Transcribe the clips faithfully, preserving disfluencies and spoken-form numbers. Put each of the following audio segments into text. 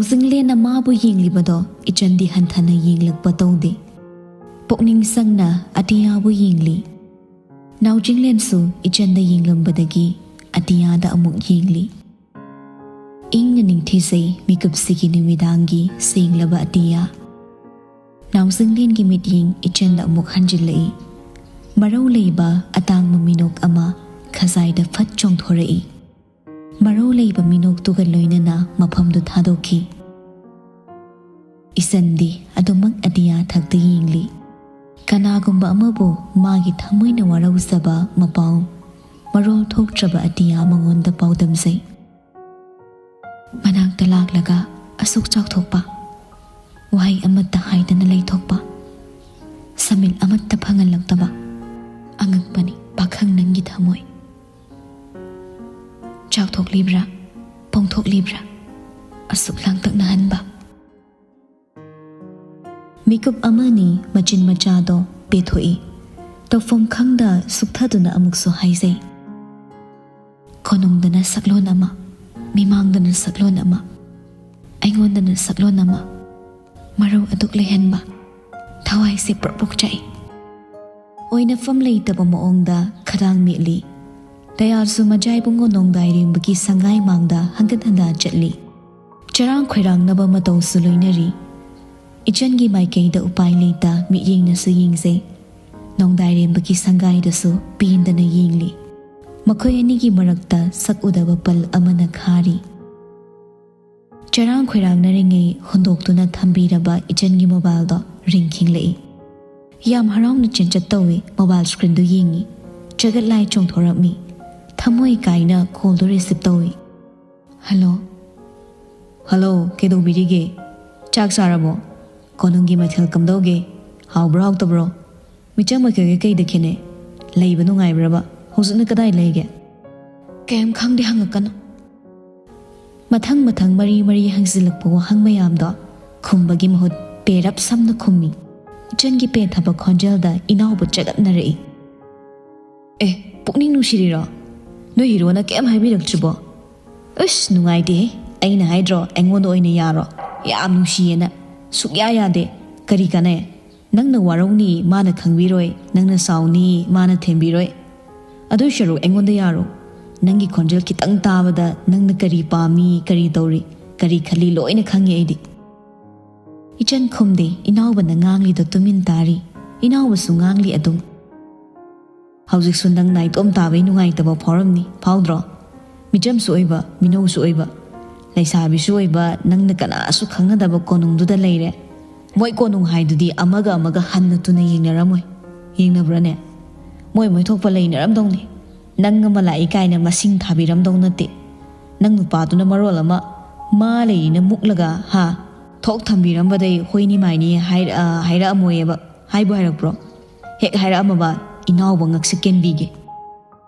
ꯅꯥꯎꯖꯤꯡꯂꯦꯟꯅ ꯃꯥꯕꯨ ꯌꯦꯡꯂꯤꯕꯗꯣ ꯏꯆꯟꯗꯤ ꯍꯟꯊꯅ ꯌꯦꯡꯂꯛꯄ ꯇꯧꯗꯦ꯫ ꯄꯨꯛꯅꯤꯡ ꯆꯪꯅ ꯑꯇꯤꯌꯥꯕꯨ ꯌꯦꯡꯂꯤ꯫ ꯅꯥꯎꯖꯤꯡꯂꯦꯟꯁꯨ ꯏꯆꯟꯗ ꯌꯦꯡꯂꯝꯕꯗꯒꯤ ꯑꯇꯤꯌꯥꯗ ꯑꯃꯨꯛ ꯌꯦꯡꯂꯤ꯫ ꯏꯪꯅ ꯅꯤꯡꯊꯤꯖꯩ ꯃꯤꯀꯨꯞꯁꯤꯒꯤ ꯅꯨꯃꯤꯗꯥꯡꯒꯤ ꯁꯦꯡꯂꯕ ꯑꯇꯤꯌꯥ꯫ ꯅꯥꯎꯖꯤꯡꯂꯦꯟꯒꯤ ꯃꯤꯠꯌꯦꯡ ꯏꯆꯟꯗ ꯑꯃꯨꯛ ꯍꯟꯖꯤꯜꯂꯛꯏ꯫ ꯃꯔꯧ ꯂꯩꯕ ꯑꯇꯥꯡꯕ ꯃꯤꯅꯣꯛ ꯑꯃ ꯈꯖꯥꯏꯗ ꯐꯠ ꯆꯣꯡꯊꯣꯔꯛꯏ꯫ ꯃꯔꯧ ꯂꯩꯕ ꯃꯤꯅꯣꯛꯇꯨꯒ ꯂꯣꯏꯅꯅ ꯃꯐꯝꯗꯨ ꯊꯥꯗꯣꯛꯈꯤ꯫ ꯏꯆꯟꯗꯤ ꯑꯗꯨꯃꯛ ꯑꯇꯤꯌꯥ ꯊꯛꯇ ꯌꯦꯡꯂꯤ꯫ ꯀꯅꯥꯒꯨꯝꯕ ꯑꯃꯕꯨ ꯃꯥꯒꯤ ꯊꯃꯣꯏꯅ ꯋꯥꯔꯧꯖꯕ ꯃꯄꯥꯎ ꯃꯔꯣꯜ ꯊꯣꯛꯇ꯭ꯔꯕ ꯑꯇꯤꯌꯥ ꯃꯉꯣꯟꯗ ꯄꯥꯎꯗꯝꯖꯩ꯫ ꯃꯅꯥꯛꯇ ꯂꯥꯛꯂꯒ ꯑꯁꯨꯛ ꯆꯥꯎꯊꯣꯛꯄ, ꯋꯥꯍꯩ ꯑꯃꯠꯇ ꯍꯥꯏꯗꯅ ꯂꯩꯊꯣꯛꯄ, ꯁꯃꯤꯠ ꯑꯃꯠꯇ ꯐꯪꯍꯜꯂꯛꯇꯕ, ꯑꯉꯛꯄꯅꯤ ꯄꯥꯈꯪ ꯅꯪꯒꯤ ꯊꯃꯣꯏ꯫ ꯆꯥꯎꯊꯣꯛꯂꯤꯕ꯭ꯔꯥ, ꯄꯣꯡꯊꯣꯛꯂꯤꯕ꯭ꯔꯥ, ꯑꯁꯨꯛ ꯂꯥꯡꯇꯛꯅꯍꯟꯕ? ꯃꯤꯀꯨꯞ ꯑꯃꯅꯤ ꯃꯆꯤꯟ ꯃꯆꯥꯗꯣ ꯄꯦꯊꯣꯛꯏ꯫ ꯇꯧꯐꯝ ꯈꯪꯗ ꯁꯨꯛꯊꯗꯨꯅ ꯑꯃꯨꯛꯁꯨ ꯍꯥꯏꯖꯩ꯫ ꯀꯣꯅꯨꯡꯗꯅ ꯁꯛꯂꯣꯟ ꯑꯃ, ꯃꯤꯃꯥꯡꯗꯅ ꯁꯛꯂꯣꯟ ꯑꯃ, ꯑꯩꯉꯣꯟꯗꯅ ꯁꯛꯂꯣꯟ ꯑꯃ, ꯃꯔꯧ ꯑꯗꯨꯛ ꯂꯩꯍꯟꯕ, ꯊꯋꯥꯏꯁꯦ ꯄ꯭ꯔꯣꯛ ꯄ꯭ꯔꯣꯛ ꯆꯥꯛꯏ꯫ ꯑꯣꯏꯅꯐꯝ ꯂꯩꯇꯕ ꯃꯑꯣꯡꯗ ꯈꯗꯥꯡ ꯃꯦꯠꯂꯤ꯫ ꯇꯌꯥꯜꯁꯨ ꯃꯖꯥꯏꯕꯨꯡꯉꯣ ꯅꯣꯡꯗꯥꯏꯔꯦꯝꯕꯒꯤ ꯁꯪꯒꯥꯏ ꯃꯥꯡꯗ ꯍꯟꯒꯠ ꯍꯟꯗ ꯆꯠꯂꯤ꯫ ꯆꯔꯥꯡ ꯈꯣꯏꯔꯥꯡꯅꯕ ꯃꯇꯧꯁꯨ ꯂꯣꯏꯅꯔꯤ꯫ ꯏꯆꯟꯒꯤ ꯃꯥꯏꯀꯩꯗ ꯎꯄꯥꯏ ꯂꯩꯇ ꯃꯤꯠꯌꯦꯡꯅꯁꯨ ꯌꯦꯡꯖꯩ꯫ ꯅꯣꯡꯗꯥꯏꯔꯦꯝꯕꯒꯤ ꯁꯪꯒꯥꯏꯗꯁꯨ ꯄꯦꯟꯗꯅ ꯌꯦꯡꯂꯤ꯫ ꯃꯈꯣꯏ ꯑꯅꯤꯒꯤ ꯃꯔꯛꯇ ꯁꯛ ꯎꯗꯕ ꯄꯜ ꯑꯃꯅ ꯈꯥꯔꯤ꯫ ꯆꯔꯥꯡ ꯈꯣꯏꯔꯥꯡꯅꯔꯤꯉꯩ ꯍꯨꯟꯗꯣꯛꯇꯨꯅ ꯊꯝꯕꯤꯔꯕ ꯏꯆꯟꯒꯤ ꯃꯣꯕꯥꯏꯜꯗꯣ ꯔꯤꯡ ꯈꯤꯡꯂꯛꯏ꯫ ꯌꯥꯝ ꯍꯔꯥꯎꯅ ꯆꯦꯟꯆꯠ ꯇꯧꯏ, ꯃꯣꯕꯥꯏꯜ ꯁ꯭ꯀ꯭ꯔꯤꯟꯗꯨ ꯌꯦꯡꯉꯤ꯫ ꯆꯒꯠ ꯂꯥꯏ ꯆꯣꯡꯊꯣꯔꯛꯃꯤ꯫ ꯊꯃꯣꯏ ꯀꯥꯏꯅ ꯀꯣꯜꯗꯨ ꯔꯤꯁꯤꯞ ꯇꯧꯏ꯫ "ꯍꯜꯂꯣ"꯫ "ꯍꯜꯂꯣ, ꯀꯩꯗꯧꯕꯤꯔꯤꯒꯦ? ꯆꯥꯛ ꯆꯥꯔꯕꯣ? ꯀꯣꯅꯨꯡꯒꯤ ꯃꯊꯦꯜ ꯀꯝꯗꯧꯒꯦ? ꯍꯥꯎꯕ꯭ꯔꯣ ꯍꯥꯎꯇꯕ꯭ꯔꯣ? ꯃꯤꯆꯝ ꯑꯣꯏꯈ꯭ꯔꯒꯦ ꯀꯩꯗ ꯈꯦꯠꯅꯩ? ꯂꯩꯕ ꯅꯨꯡꯉꯥꯏꯕ꯭ꯔꯕ? ꯍꯧꯖꯤꯛꯅ ꯀꯗꯥꯏ ꯂꯩꯒꯦ?" "ꯀꯩꯝ ꯈꯪꯗꯦ, ꯍꯪꯉꯛꯀꯅꯨ"꯫ ꯃꯊꯪ ꯃꯊꯪ ꯃꯔꯤ ꯃꯔꯤ ꯍꯪꯖꯤꯜꯂꯛꯄ ꯋꯥꯍꯪ ꯃꯌꯥꯝꯗꯣ ꯈꯨꯝꯕꯒꯤ ꯃꯍꯨꯠ ꯄꯦꯔꯞ ꯁꯝꯅ ꯈꯨꯝꯃꯤ꯫ ꯏꯆꯟꯒꯤ ꯄꯦꯊꯕ ꯈꯣꯟꯖꯦꯜꯗ ꯏꯅꯥꯎꯕꯨ ꯆꯒꯠꯅꯔꯛꯏ꯫ "ꯑꯦ, ꯄꯨꯛꯅꯤꯡ ꯅꯨꯡꯁꯤꯔꯤꯔꯣ? ꯅꯣꯏ ꯍꯤꯔꯣꯅ ꯀꯩꯝ ꯍꯥꯏꯕꯤꯔꯛꯇ꯭ꯔꯤꯕꯣ? ꯑꯁ, ꯅꯨꯡꯉꯥꯏꯇꯦꯍꯦ꯫ ꯑꯩꯅ ꯍꯥꯏꯗ꯭ꯔꯣ, ꯑꯩꯉꯣꯟꯗ ꯑꯣꯏꯅ ꯌꯥꯔꯣ? ꯌꯥꯝ ꯅꯨꯡꯁꯤꯌꯦꯅ꯫ ꯁꯨꯛꯌꯥ ꯌꯥꯗꯦ꯫ ꯀꯔꯤ ꯀꯥꯟꯅꯩ? ꯅꯪꯅ ꯋꯥꯔꯧꯅꯤ, ꯃꯥꯅ ꯈꯪꯕꯤꯔꯣꯏ꯫ ꯅꯪꯅ ꯁꯥꯎꯅꯤ, ꯃꯥꯅ ꯊꯦꯝꯕꯤꯔꯣꯏ꯫ ꯑꯗꯨ ꯁꯔꯨꯛ ꯑꯩꯉꯣꯟꯗ ꯌꯥꯔꯣ꯫ ꯅꯪꯒꯤ ꯈꯣꯟꯖꯦꯜ ꯈꯤꯇꯪ ꯇꯥꯕꯗ ꯅꯪꯅ ꯀꯔꯤ ꯄꯥꯝꯃꯤ, ꯀꯔꯤ ꯇꯧꯔꯤ, ꯀꯔꯤ ꯈꯜꯂꯤ, ꯂꯣꯏꯅ ꯈꯪꯉꯦ ꯑꯩꯗꯤ꯫ ꯏꯆꯟ ꯈꯨꯝꯗꯦ꯫ ꯏꯅꯥꯎꯕꯅ ꯉꯥꯡꯂꯤꯗꯣ ꯇꯨꯃꯤꯟ ꯇꯥꯔꯤ꯫ ꯏꯅꯥꯎꯕꯁꯨ ꯉꯥꯡꯂꯤ ꯑꯗꯨꯝ꯫ ꯍꯧꯖꯤꯛꯁꯨ ꯅꯪ ꯅꯥꯏꯇꯣꯝ ꯇꯥꯕꯩ ꯅꯨꯡꯉꯥꯏꯇꯕ ꯐꯥꯎꯔꯝꯅꯤ, ꯐꯥꯎꯗ꯭ꯔꯣ? ꯃꯤꯆꯝꯁꯨ ꯑꯣꯏꯕ, ꯃꯤꯅꯧꯁꯨ ꯑꯣꯏꯕ, ꯂꯩꯁꯥꯕꯤꯁꯨ ꯑꯣꯏꯕ ꯅꯪꯅ ꯀꯅꯥꯁꯨ ꯈꯪꯅꯗꯕ ꯀꯣꯅꯨꯡꯗꯨꯗ ꯂꯩꯔꯦ꯫ ꯃꯣꯏ ꯀꯣꯅꯨꯡ ꯍꯥꯏꯗꯨꯗꯤ ꯑꯃꯒ ꯑꯃꯒ ꯍꯟꯅ ꯇꯨꯅ ꯌꯦꯡꯅꯔꯝꯃꯣꯏ꯫ ꯌꯦꯡꯅꯕ꯭ꯔꯅꯦ? ꯃꯣꯏ ꯃꯣꯏ ꯊꯣꯛꯄ ꯂꯩꯅꯔꯝꯗꯧꯅꯤ꯫ ꯅꯪ ꯑꯃ ꯂꯥꯛꯏ ꯀꯥꯏꯅ ꯃꯁꯤꯡ ꯊꯥꯕꯤꯔꯝꯗꯧ ꯅꯠꯇꯦ꯫ ꯅꯪ ꯅꯨꯄꯥꯗꯨꯅ ꯃꯔꯣꯜ ꯑꯃ ꯃꯥ ꯂꯩꯔꯤꯅ ꯃꯨꯛꯂꯒ, ꯍꯥ? ꯊꯣꯛ ꯊꯝꯕꯤꯔꯝꯕꯗꯩ ꯍꯣꯏꯅꯤ ꯃꯥꯏꯅꯤ ꯍꯥꯏꯔ-, ꯑ, ꯍꯥꯏꯔꯛꯑꯝꯃꯣꯏꯌꯦꯕ꯫ ꯍꯥꯏꯕꯨ ꯍꯥꯏꯔꯛꯄ꯭ꯔꯣ? ꯍꯦꯛ ꯍꯥꯏꯔꯛꯑꯝꯃꯕ ꯏꯅꯥꯎꯕ ꯉꯛꯁ ꯀꯦꯟꯕꯤꯒꯦ꯫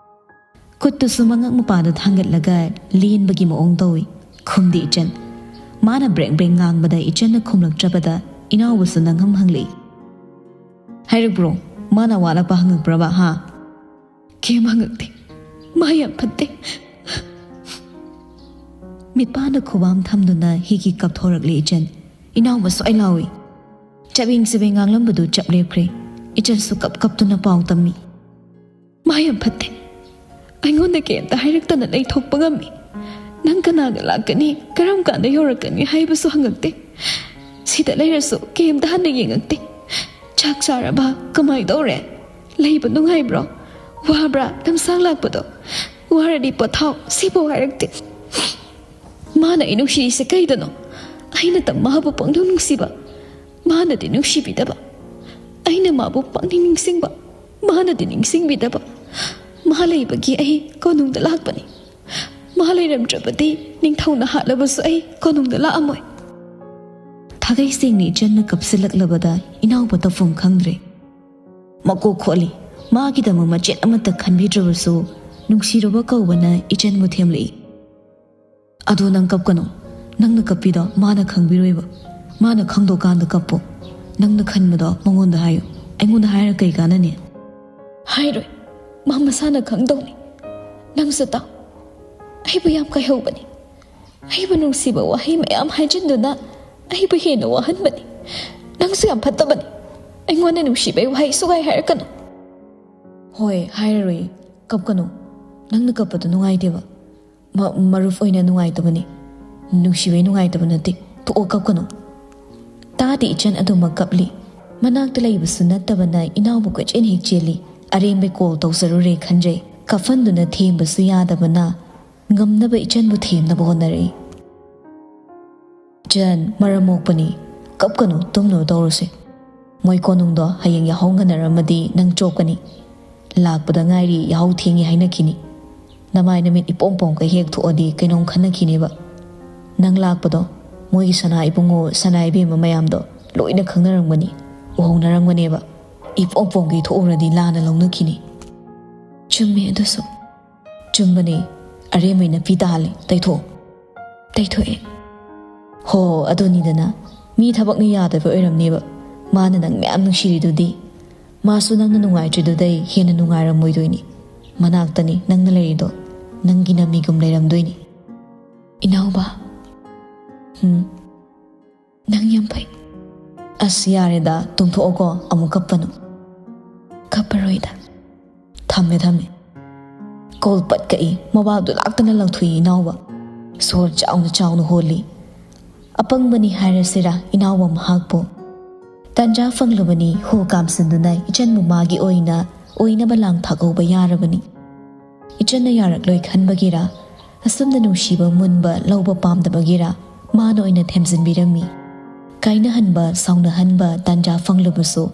ꯈꯨꯠꯇꯨꯁꯨ ꯃꯉꯛ ꯃꯄꯥꯗ ꯊꯥꯡꯒꯠꯂꯒ ꯂꯦꯟꯕꯒꯤ ꯃꯑꯣꯡ ꯇꯧꯏ꯫ ꯈꯨꯝꯗꯦ ꯏꯆꯟ꯫ ꯃꯥꯅ ꯕ꯭ꯔꯦꯡ ꯕ꯭ꯔꯦꯡ ꯉꯥꯡꯕꯗ ꯏꯆꯟꯅ ꯈꯨꯝꯂꯛꯇ꯭ꯔꯕꯗ ꯏꯅꯥꯎꯕꯁꯨ ꯅꯪꯍꯝ ꯍꯪꯂꯛꯏ꯫ ꯍꯥꯏꯔꯛꯄ꯭ꯔꯣ? ꯃꯥꯅ ꯑꯋꯥꯠ ꯑꯄꯥ ꯍꯪꯉꯛꯄ꯭ꯔꯕ, ꯍꯥ? ꯀꯩꯝ ꯍꯪꯉꯛꯇꯦ꯫ ꯃꯥ ꯌꯥꯝ ꯐꯠꯇꯦ꯫ ꯃꯤꯠꯄꯥꯟꯗ ꯈꯨꯕꯥꯝ ꯊꯝꯗꯨꯅ ꯍꯤꯒꯤ ꯀꯞꯊꯣꯔꯛꯂꯦ ꯏꯆꯟ꯫ ꯏꯅꯥꯎꯕ ꯁ꯭ꯋꯥꯏ ꯂꯥꯎꯏ꯫ ꯆꯕꯦꯡ ꯆꯕꯦꯡ ꯉꯥꯡꯂꯝꯕꯗꯨ ꯆꯞ ꯂꯦꯞꯈ꯭ꯔꯦ꯫ ꯏꯆꯟꯁꯨ ꯀꯞ ꯀꯞꯇꯨꯅ ꯄꯥꯎ ꯇꯝꯃꯤ꯫ ꯃꯥ ꯌꯥꯝ ꯐꯠꯇꯦ꯫ ꯑꯩꯉꯣꯟꯗ ꯀꯩꯝꯇ ꯍꯥꯏꯔꯛꯇꯅ ꯂꯩꯊꯣꯛꯄ ꯉꯝꯃꯤ꯫ ꯅꯪ ꯀꯅꯥꯒ ꯂꯥꯛꯀꯅꯤ, ꯀꯔꯝ ꯀꯥꯟꯗ ꯌꯧꯔꯛꯀꯅꯤ ꯍꯥꯏꯕꯁꯨ ꯍꯪꯉꯛꯇꯦ꯫ ꯁꯤꯗ ꯂꯩꯔꯁꯨ ꯀꯩꯝꯇ ꯍꯟꯅ ꯌꯦꯡꯉꯛꯇꯦ꯫ ꯆꯥꯛ ꯆꯥꯔꯕ? ꯀꯃꯥꯏ ꯇꯧꯔꯦ? ꯂꯩꯕ ꯅꯨꯡꯉꯥꯏꯕ꯭ꯔꯣ? ꯋꯥꯕ꯭ꯔꯥ ꯂꯝꯁꯥꯡ ꯂꯥꯛꯄꯗꯣ? ꯋꯥꯔꯗꯤ ꯄꯣꯊꯥꯎ, ꯁꯤꯐꯥꯎ ꯍꯥꯏꯔꯛꯇꯦ꯫ ꯃꯥꯅ ꯑꯩ ꯅꯨꯡꯁꯤꯔꯤꯁꯦ ꯀꯩꯗꯅꯣ? ꯑꯩꯅ ꯇꯝ ꯃꯥꯕꯨ ꯄꯪꯅꯨꯡ ꯅꯨꯡꯁꯤꯕ, ꯃꯥꯅꯗꯤ ꯅꯨꯡꯁꯤꯕꯤꯗꯕ꯫ ꯑꯩꯅ ꯃꯥꯕꯨ ꯄꯪꯅꯤꯡ ꯅꯤꯡꯁꯤꯡꯕ, ꯃꯥꯅꯗꯤ ꯅꯤꯡꯁꯤꯡꯕꯤꯗꯕ꯫ ꯃꯥ ꯂꯩꯕꯒꯤ ꯑꯩ ꯀꯣꯅꯨꯡꯗ ꯂꯥꯛꯄꯅꯤ꯫ ꯃꯥ ꯂꯩꯔꯝꯗ꯭ꯔꯕꯗꯤ ꯅꯤꯡꯊꯧꯅ ꯍꯥꯠꯂꯕꯁꯨ ꯑꯩ ꯀꯣꯅꯨꯡꯗ ꯂꯥꯛꯑꯝꯃꯣꯏ꯫ ꯊꯥꯒꯩ ꯁꯦꯡꯅ ꯏꯆꯟꯅ ꯀꯞꯁꯤꯜꯂꯛꯂꯕꯗ ꯏꯅꯥꯎꯕ ꯇꯧꯐꯝ ꯈꯪꯗ꯭ꯔꯦ꯫ ꯃꯀꯣꯛ ꯈꯣꯠꯂꯤ꯫ ꯃꯥꯒꯤꯗꯃꯛ ꯃꯆꯦꯠ ꯑꯃꯠꯇ ꯈꯟꯕꯤꯗ꯭ꯔꯕꯁꯨ ꯅꯨꯡꯁꯤꯔꯨꯕ ꯀꯧꯕꯅ ꯏꯆꯟꯕꯨ ꯊꯦꯝꯂꯛꯏ꯫ ꯑꯗꯣ ꯅꯪ ꯀꯞꯀꯅꯣ꯫ ꯅꯪꯅ ꯀꯞꯄꯤꯗꯣ ꯃꯥꯅ ꯈꯪꯕꯤꯔꯣꯏꯕ꯫ ꯃꯥꯅ ꯈꯪꯗꯣꯛꯀꯥꯟꯗ ꯀꯞꯄꯣ꯫ ꯅꯪꯅ ꯈꯟꯕꯗꯣ ꯃꯉꯣꯟꯗ ꯍꯥꯏꯌꯨ꯫ ꯑꯩꯉꯣꯟꯗ ꯍꯥꯏꯔ ꯀꯩ ꯀꯥꯟꯅꯅꯤ? ꯍꯥꯏꯔꯣꯏ꯫ ꯃꯥ ꯃꯁꯥꯅ ꯈꯪꯗꯧꯅꯤ꯫ ꯅꯪꯁꯨ ꯇꯥꯎ꯫ ꯑꯩꯕꯨ ꯌꯥꯝ ꯀꯥꯏꯍꯧꯕꯅꯤ꯫ ꯑꯩꯕꯨ ꯅꯨꯡꯁꯤꯕ ꯋꯥꯍꯩ ꯃꯌꯥꯝ ꯍꯥꯏꯖꯤꯟꯗꯨꯅ ꯑꯩꯕꯨ ꯍꯦꯟꯅ ꯋꯥꯍꯟꯕꯅꯤ꯫ ꯅꯪꯁꯨ ꯌꯥꯝ ꯐꯠꯇꯕꯅꯤ꯫ ꯑꯩꯉꯣꯟꯗ ꯅꯨꯡꯁꯤꯕꯩ ꯋꯥꯍꯩ ꯁꯨꯛꯍꯥꯏ ꯍꯥꯏꯔꯛꯀꯅꯨ꯫ ꯍꯣꯏ, ꯍꯥꯏꯔꯔꯣꯏ꯫ ꯀꯞꯀꯅꯨ꯫ ꯅꯪꯅ ꯀꯞꯄꯗꯨ ꯅꯨꯡꯉꯥꯏꯇꯦꯕ꯫ ꯃ-, ꯃꯔꯨꯞ ꯑꯣꯏꯅ ꯅꯨꯡꯉꯥꯏꯇꯕꯅꯤ꯫ ꯅꯨꯡꯁꯤꯕꯩ ꯅꯨꯡꯉꯥꯏꯇꯕ ꯅꯠꯇꯦ꯫ ꯇꯣꯛꯑꯣ, ꯀꯞꯀꯅꯨ꯫ ꯇꯥꯗꯦ, ꯏꯆꯟ ꯑꯗꯨꯃꯛ ꯀꯞꯂꯤ꯫ ꯃꯅꯥꯛꯇ ꯂꯩꯕꯁꯨ ꯅꯠꯇꯕꯅ ꯏꯅꯥꯎꯕꯨ ꯀꯣꯏꯆꯦꯟ ꯍꯦꯛ ꯆꯦꯜꯂꯤ꯫ ꯑꯔꯦꯝꯕꯩ ꯀꯣꯜ ꯇꯧꯖꯔꯨꯔꯦ ꯈꯟꯖꯩ꯫ ꯀꯥꯐꯟꯗꯨꯅ ꯊꯦꯝꯕꯁꯨ ꯌꯥꯗꯕꯅ ꯉꯝꯅꯕ ꯏꯆꯟꯕꯨ ꯊꯦꯝꯅꯕ ꯍꯣꯠꯅꯔꯛꯏ꯫ ꯏꯆꯟ, ꯃꯔꯝ ꯃꯣꯛꯄꯅꯤ꯫ ꯀꯞꯀꯅꯨ, ꯇꯨꯝꯅꯕ ꯇꯧꯔꯨꯁꯦ꯫ ꯃꯣꯏ ꯀꯣꯅꯨꯡꯗꯣ ꯍꯌꯦꯡ ꯌꯥꯍꯧ ꯉꯟꯅꯔꯝꯃꯗꯤ ꯅꯪ ꯆꯣꯞꯀꯅꯤ꯫ ꯂꯥꯛꯄꯗ ꯉꯥꯏꯔꯤ, ꯌꯥꯍꯧ ꯊꯦꯡꯉꯤ ꯍꯥꯏꯅꯈꯤꯅꯤ꯫ ꯅꯃꯥꯏ ꯅꯃꯤꯠ ꯏꯄꯣꯝ ꯄꯣꯝꯈꯩ ꯍꯦꯛ ꯊꯣꯛꯑꯗꯤ ꯀꯩꯅꯣꯝ ꯈꯟꯅꯈꯤꯅꯦꯕ꯫ ꯅꯪ ꯂꯥꯛꯄꯗꯣ ꯃꯣꯏꯒꯤ ꯁꯅꯥ ꯏꯕꯨꯡꯉꯣ, ꯁꯅꯥ ꯏꯕꯦꯝꯃ ꯃꯌꯥꯝꯗꯣ ꯂꯣꯏꯅ ꯈꯪꯅꯔꯝꯒꯅꯤ, ꯎꯍꯧꯅꯔꯝꯒꯅꯦꯕ꯫ ꯏꯄꯣꯝ ꯄꯣꯝꯈꯩ ꯊꯣꯛꯎꯔꯗꯤ ꯂꯥꯟꯅ ꯂꯧꯅꯈꯤꯅꯤ꯫ ꯆꯨꯝꯃꯦ ꯑꯗꯨꯁꯨ꯫ ꯆꯨꯝꯕꯅꯦ꯫ ꯑꯔꯦꯝꯕꯩ ꯅꯥꯄꯤ ꯇꯥꯍꯜꯂꯦ꯫ ꯇꯩꯊꯣꯛꯑꯣ꯫ ꯇꯩꯊꯣꯛꯑꯦ꯫ ꯍꯣ, ꯑꯗꯨꯅꯤꯗꯅ꯫ ꯃꯤ ꯊꯕꯛꯅ ꯌꯥꯗꯕ ꯑꯣꯏꯔꯝꯅꯦꯕ꯫ ꯃꯥꯅ ꯅꯪ ꯃꯌꯥꯝ ꯅꯨꯡꯁꯤꯔꯤꯗꯨꯗꯤ꯫ ꯃꯥꯁꯨ ꯅꯪꯅ ꯅꯨꯡꯉꯥꯏꯇ꯭ꯔꯤꯗꯨꯗꯩ ꯍꯦꯟꯅ ꯅꯨꯡꯉꯥꯏꯔꯝꯃꯣꯏꯗꯣꯏꯅꯤ꯫ ꯃꯅꯥꯛꯇꯅꯤ ꯅꯪꯅ ꯂꯩꯔꯤꯗꯣ꯫ ꯅꯪꯒꯤ ꯅꯃꯤꯒꯨꯝ ꯂꯩꯔꯝꯗꯣꯏꯅꯤ꯫ ꯏꯅꯥꯎꯕ꯫ ꯎꯝ꯫ ꯅꯪ ꯌꯥꯝ ꯐꯩ꯫ ꯑꯁ, ꯌꯥꯔꯦꯗ, ꯇꯨꯝꯊꯣꯛꯑꯣꯀꯣ, ꯑꯃꯨꯛ ꯀꯞꯄꯅꯨ꯫ ꯀꯞꯄꯔꯣꯏꯗ꯫ ꯊꯝꯃꯦ, ꯊꯝꯃꯦ꯫ ꯀꯣꯜ ꯄꯠ ꯀꯛꯏ, ꯃꯣꯕꯥꯏꯜꯗꯨ ꯂꯥꯛꯇꯅ ꯂꯪꯊꯣꯛꯏ ꯏꯅꯥꯎꯕ꯫ ꯁꯣꯔ ꯆꯥꯎꯅ ꯆꯥꯎꯅ ꯍꯣꯜꯂꯤ꯫ ꯑꯄꯪꯕꯅꯤ ꯍꯥꯏꯔꯁꯤꯔꯥ ꯏꯅꯥꯎꯕ ꯃꯍꯥꯛꯄꯨ꯫ ꯇꯥꯟꯖꯥ ꯐꯪꯂꯕꯅꯤ ꯍꯨ ꯀꯥꯝꯁꯤꯟꯗꯨꯅ ꯏꯆꯟꯕꯨ ꯃꯥꯒꯤ ꯑꯣꯏꯅ ꯑꯣꯏꯅꯕ ꯂꯥꯡ ꯊꯥꯛꯍꯧꯕ ꯌꯥꯔꯕꯅꯤ꯫ ꯏꯆꯟꯅ ꯌꯥꯔꯛꯂꯣꯏ ꯈꯟꯕꯒꯤꯔꯥ, ꯑꯁꯨꯝꯅ ꯅꯨꯡꯁꯤꯕ ꯃꯨꯟꯕ ꯂꯧꯕ ꯄꯥꯝꯗꯕꯒꯤꯔꯥ, ꯃꯥꯅ ꯑꯣꯏꯅ ꯊꯦꯝꯖꯤꯟꯕꯤꯔꯝꯃꯤ꯫ ꯀꯥꯏꯅꯍꯟꯕ, ꯁꯥꯎꯅꯍꯟꯕ ꯇꯥꯟꯖꯥ ꯐꯪꯂꯕꯁꯨ